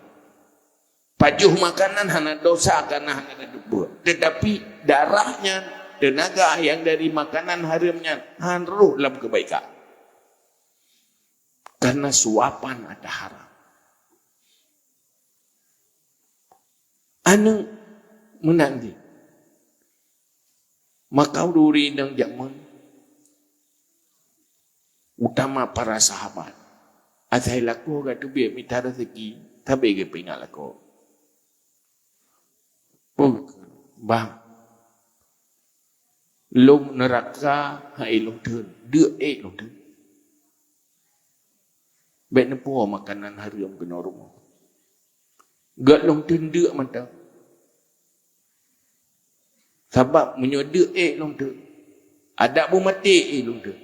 Pajoh makanan hana dosa kareuna hana geuteupeue. Teutapi darah nyan, teunaga nyang dari makanan hareuem nyan, han roh lam keubaikan. Kareuna suapan ata haram. Aneuëk meunan jih. Maka ureuëng inong jameun, utama para sahabat, asai lakoe ka teubiet mita raseuki, sabe geupeuingat lakoe. Peue, bah, lom neuraka hana ék lom theun, deuk ék lom theun. Bék neupuwoe makanan hareuem keunoe rumoh. Gét lom theun deuk mantong. Sabab meunyoe deuk ék lom theun, adak beumaté ék lom theun.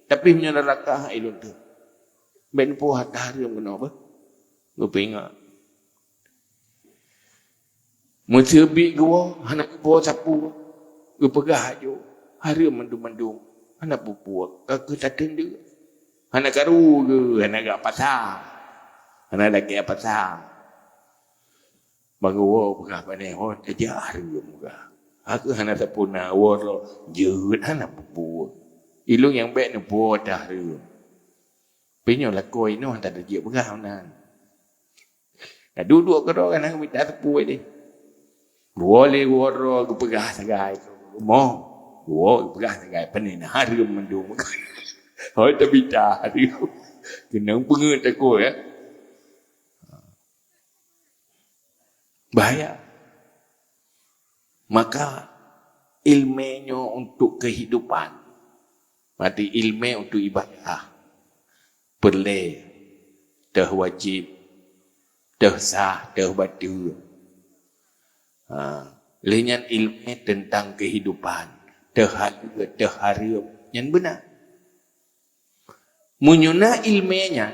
Tapi meunyoe neuraka hana ék lom theun, bék neupuwoe harta hareuem keunoe beuh. Geupeuingat. Meuseubiet geuwoe hana geupuwoe sapeue, geupeugah aju, hareuem mandum-mandum, hana peue-peue, ka keuh tateun deuk. Hana karu geuh, hana gak pasa, hana lakée pasa. Bak geuwoe peugah pané, oh, tajak hareuem gah. Aku hana sapeue na, woe droe jeuet hana peue-peue. Ilôn nyang bék neupuwoe hareuem. Pih nyoe lakoe inoe hana tajeuet peugah meunan. Ka duek-duek keudroe kan hana mita teupue deh. Woe lé woe droe geupeugah sagai rumoh. Woe geupeugah sagai pané na hareuem mandum. Hôi tabita hareuem. Keunong peungeut takot, ya. Bahaya. Maka ilmé nyoe untuk kehidupan. Berarti ilmé untuk ibadah. Peureulée, teuh wajéb, teuh sah, teuh bateue. Ha, lheueh nyan ilmé teuntang keuhidupan, teuh haleue, teuh hareuem, nyan beuna. Meunyoe na ilmé nyan,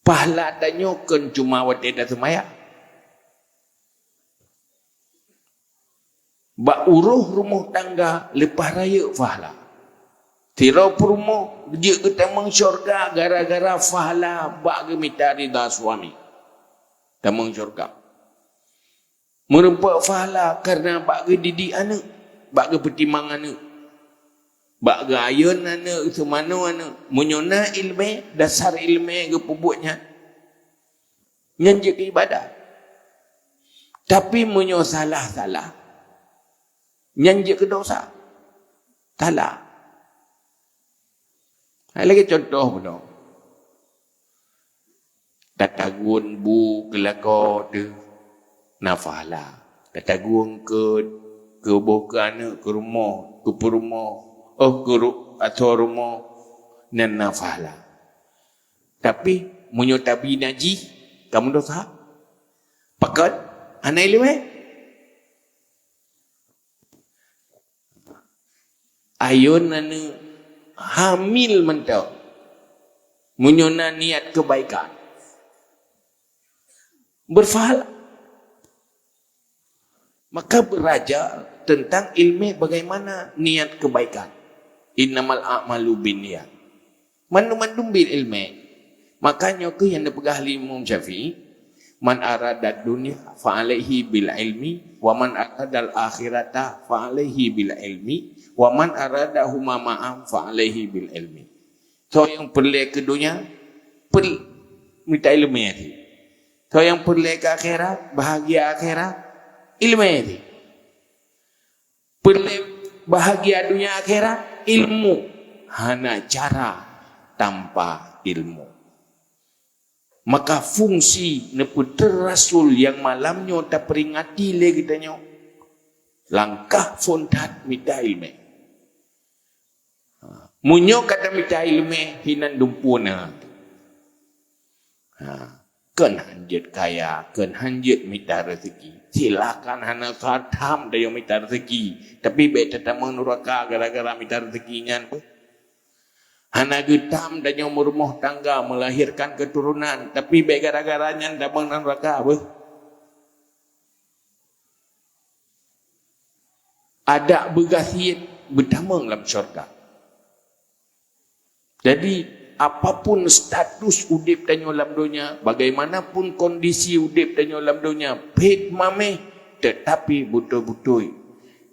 pahala tanyoe kon cuma watée taseumayang. Bak uroh rumoh tangga leupah rayeuk pahala. Sidroe peurumoh jeuet geutamong syurga gara-gara pahala bak geumita ridha suami. Tamong syurga. Meureumpok pahala kareuna bak geudidik aneuëk, bak geupeutimang aneuëk, bak geuayon aneuëk, seumanoe aneuëk. Meunyoe na ilmé, dasar ilmé geupeubuet nyan, nyan jeuet keu ibadat. Tapi meunyoe salah-salah, nyan jeuet keu dosa. Salah. Hai lagée contoh bunoe. Tataguen bu keu lakoe teuh na pahala. Tataguen keu, keu boh keu aneuëk, keu rumoh, keu peurumoh, oh, keu ru-, ateueh rumoh, nyan na pahala. Tapi meunyoe tabi najih, ka meudosa. Pakon? Hana ileumé. Ayon aneuëk hamil mantong. Meunyoe na niat keubaikan, beurpahala. Maka belajar tentang ilmu bagaimana niat kebaikan. Innamal a'malu binniyat. Mandum-mandum bil ilmu. Maka nyoe keuh nyang neupeugah lé Imam Syafi'i, "Man aradad dunya fa alaihi bil ilmi, wa man aradal akhirata fa alaihi bil ilmi, wa man aradahuma ma'an fa alaihi bil ilmi." Soe nyang peureulée keu donya, peul-, mita ileumé cit. Soe nyang peureulée keu akhirat, bahagia akhirat, ileumé cit. Peureulée bahagia donya akhirat, ilmu. Hana cara tanpa ilmu. Maka fungsi neupeutrön rasul nyang malam nyoe taperingati lé geutanyoe, langkah phôn that mita ileumé. Ha. Meunyoe ka tamita ileumé, hinan dumpeue na. Ha. Kon hanjeuet kaya, kon hanjeuet mita rezeki. Silakan, hana satam tanyoe mita rezeki. Tapi bék tatamong nuraka gara-gara mita rezeki nyan. Hana geutam tanyoe meurumoh tangga, melahirkan keturunan. Tapi bék gara-gara nyan tamong nuraka, beuh. Adak beugasiet beutamong lam syurga. Jadi, apapun status udeb tanyoe lam donya, bagaimanapun kondisi udeb tanyoe lam donya, phét maméh, tetapi beutôi-beutôi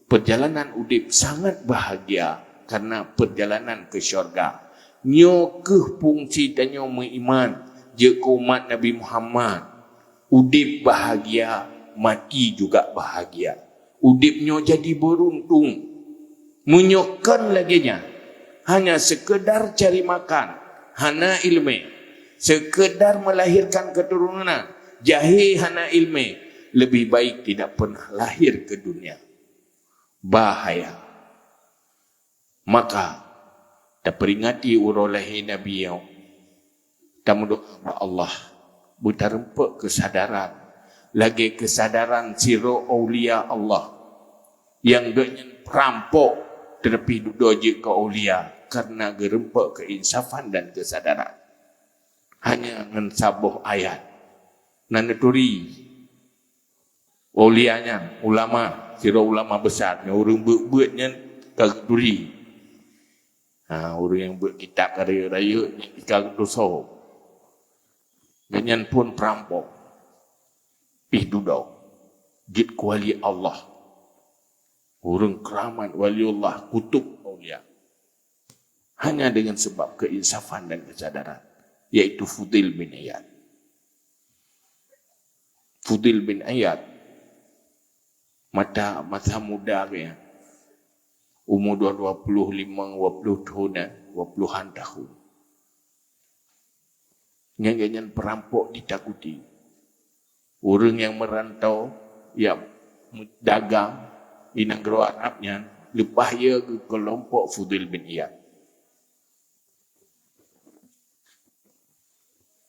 perjalanan udeb sangat bahagia karena perjalanan ke syurga. Nyoe keuh fungsi tanyoe meuiman, jeuet keu umat Nabi Muhammad. Udeb bahagia, mati juga bahagia. Udeb nyoe jadi beuruntung. Meunyoe kon lagée nyan, hanya sekedar cari makan, hana ileumé, sekedar melahirkan keturunan, jahé hana ileumé, lebih baik tidak pernah lahir ke dunia. Bahaya. Maka, taperingati uroe lahé Nabi nyoe, tameudoá bak Allah, beutarumpok keusadaran, lagée keusadaran sidroe aulia Allah, nyang geuhnyan peurampok, teutapi dudoe jeuet keu aulia, kareuna geurumpok keuinsafan dan keusadaran. Hanya ngon saboh ayat, na neuturi. Aulia nyan, ulama, sidroe ulama besar, nyang ureuëng beuet-beuet nyan ka geuturi. Ha, ureuëng nyang beuet kitab ka rayeuk-rayeuk nyan ka geutusoe. Gobnyan phon peurampok. Pih dudoe. Jeuet keu wali Allah. Ureuëng keuramat waliullah, kutub aulia. Hanya dengan sebab keinsafan dan kesadaran, yaitu Fudail bin Iyad. Fudail bin Iyad, mata, masa muda geuhnyan, umur dua, dua puluh lima, dua puluh tahunan, dua puluhan tahun. Nyan, nyan peurampok ditakuti. Ureuëng nyang meurantau, nyang dagang di nanggroe Arab nyan, leupah ye geukelompok Fudail bin Iyad.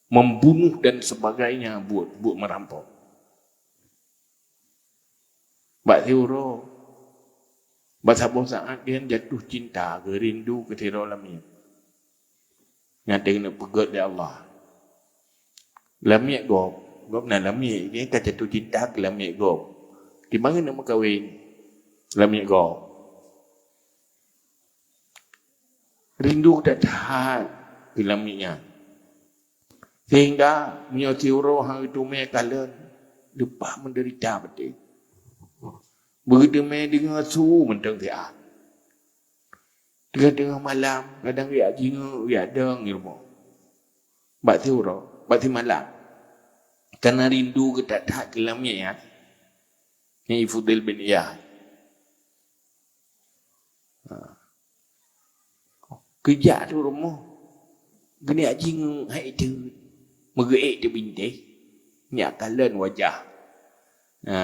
Membunuh dan sebagainya buet, buet meurampok. Bak siuroe, bak saboh saát gobnyan jatuh cinta, geurindu keu sidroe lamiet. Nyang teungoh neupeugét lé Allah. Lamiet gob, gob na lamiet, gobnyan ka jatuh cinta keu lamiet gob. Dibangai neuk meukawen lamiet gob. Rindu that-that keu lamiet nyan. Sehingga meunyoe siuroe han geuteumé kalon, leupah meudeurita beutôi. Beugeuteumé deungoe su mantong siat. Teungoh-teungoh malam, kadang geujak jingeuk, geujak dong di rumoh. Bak siuroe, bak simalam. Kareuna rindu geuthat-that keu lamiet nyan. Nyan Fudail bin Iyad. Ha. Geujak di rumoh, geujak jingeuk hai teut, meugeuék teubintéh, nyak kalon wajah. Ha,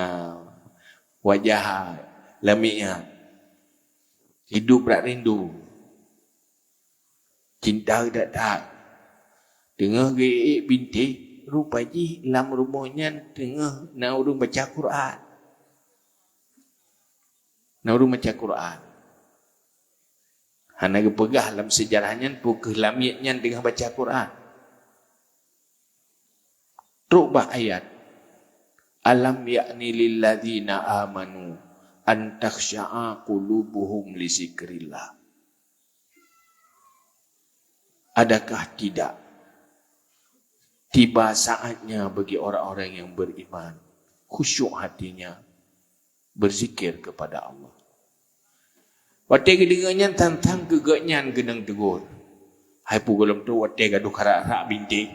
wajah lamiet nyan. Hidup brat rindu. Cinta that-that. Teungoh geuék bintéh, rupa jih lam rumoh nyan teungoh na ureuëng baca Quran. Na ureuëng baca Quran. Hana geupeugah lam seujarah nyan peu kheueh lamiet nyan teungoh baca Quran. Trok bak ayat, "Alam ya'ni lilladzina amanu an takhsya'a qulubuhum li dzikrillah." Adakah tidak tiba saatnya bagi orang-orang yang beriman khusyuk hatinya berzikir kepada Allah? Watée geudeungoe nyan, tantang keu geuh nyan geunang teugor. Hai peue gohlom trok watée gadôh karak-rak bintéh.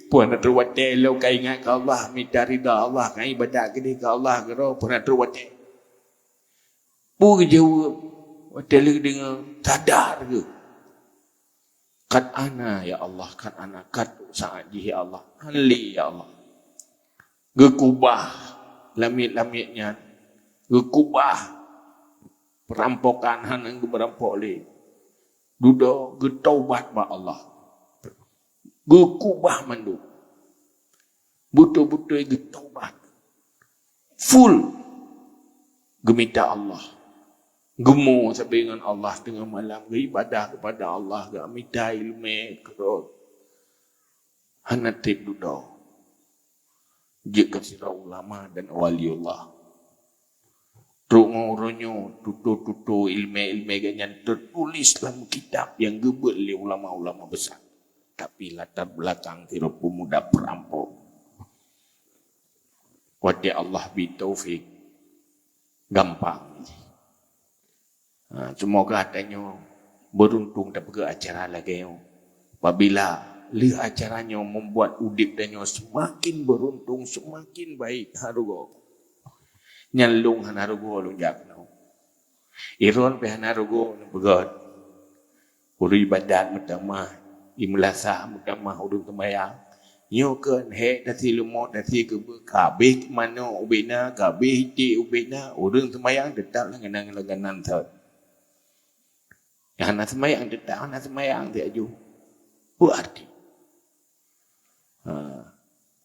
Peue hana trok watée lom ka ingat keu Allah, mita ridha Allah, ka ibadat keudeh keu Allah keudroe, peue hana trok watée. Peue geujaweueb watée lheueh deungoe, sadar geuh. Qad ana ya Allah, qad ana, qad saát jih ya Allah, han lé ya Allah. Geukubah lamiet-lamiet nyan, geukubah perampokan hana geumeurampok lé. Dudoe geutaubat bak Allah. Geukubah mandum. Beutôi-beutôi geutaubat. Full geumita Allah. Geumo sabe ngon Allah teungoh malam, geuibadah kepada Allah, geumita ileumé keudroe. Hana treb dudoe. Jeuet keu sidroe ulama dan waliullah. Trok ngon uroe nyoe, tutoe-tutoe ileumé-ileumé geuh nyan teutuléh lam kitab nyang geubeuet lé ulama-ulama besar. Tapi latar belakang sidroe peumuda peurampok. Watée Allah bri taufik, gampang jih. Ha, seumoga tanyoe beuruntung tapeugah acara lagée nyoe. Apabila lheueh acara nyoe membuat udeb tanyoe seumaken beuruntung, seumaken baik, hana rugoe. Nyan lôn hana rugoe lôn jak keunoe. Iron pih hana rugoe lôn peugöt. Ureuëng ibadat meutamah, imeulasah meutamah ureuëng seumayang. Nyoe keuh hék tasie leumô, tasie keubeue, ka habéh manok ubena, ka habéh iték ubena, ureuëng seumayang teutap langganan-langganan thon. Nyang hana seumayang teutap hana seumayang siaju. Peue arti? Ha.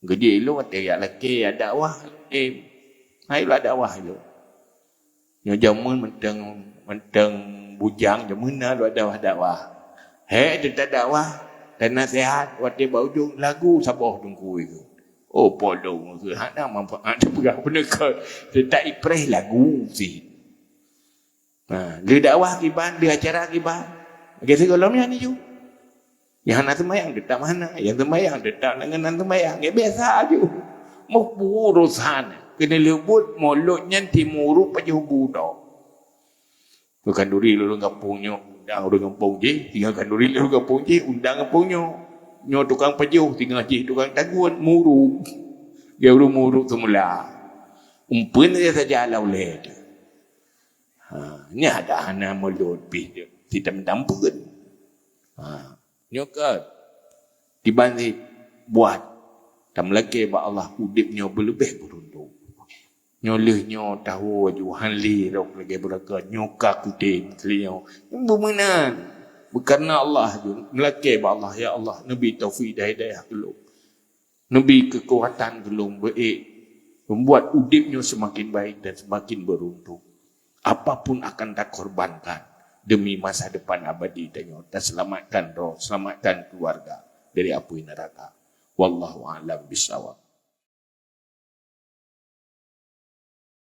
Geujak ilôn watée jak lakée, jak dakwah, eh, hai lôn dakwah ilôn. Nyoe jameun mantong, mantong bujang jameun na lôn dakwah-dakwah. Hék teutap dakwah dan naseuhat watée bak ujong lagu saboh teungku itu. Oh, po lôn keuh hana manfaat peugah peuneukot. Teutap ipreh lagu sih. Ha, lheueh dakwah kiban, lheueh acara kiban. Lagée sigohlom nyan ju. Nyang hana seumayang teutap hana, nyang seumayang teutap langganan seumayang. Nyan biasa ju. Meupurusan. Keuneuk leubuet mulod nyan timuru pajoh budoe. Khanduri lôn gampông nyoe, undang ureuëng gampông jih, singoh khanduri lôn gampông jih, undang gampông nyoe. Nyoe tukang pajoh, singoh jih tukang tagun, muru. Dia ureuëng muru seumula. Umpeuen saja lam ulée tu. Ha, nyan ada hana mulod pih tu. Sitam tampeuen. Ha, nyoe ka kiban sit buat tameulakée bak Allah udeb nyoe beuleubeh beuruntung. Nyoe lheueh nyoe tahu aju han lé rot lagée beurangkat nyoe ka kutem lheueh nyoe. Beumeunan. Beukareuna Allah aju meulakée bak Allah, ya Allah, neubi taufik dan hidayah keu lôn. Neubi keukuatan keu lôn beuék, membuat udeb nyoe seumaken baik dan seumaken beuruntung. Apapun akan takorbankan demi masa depan abadi tanyoe, taseulamatkan droe, seulamatkan keuluwarga dari apui neuraka. Wallahu a'lam bissawab.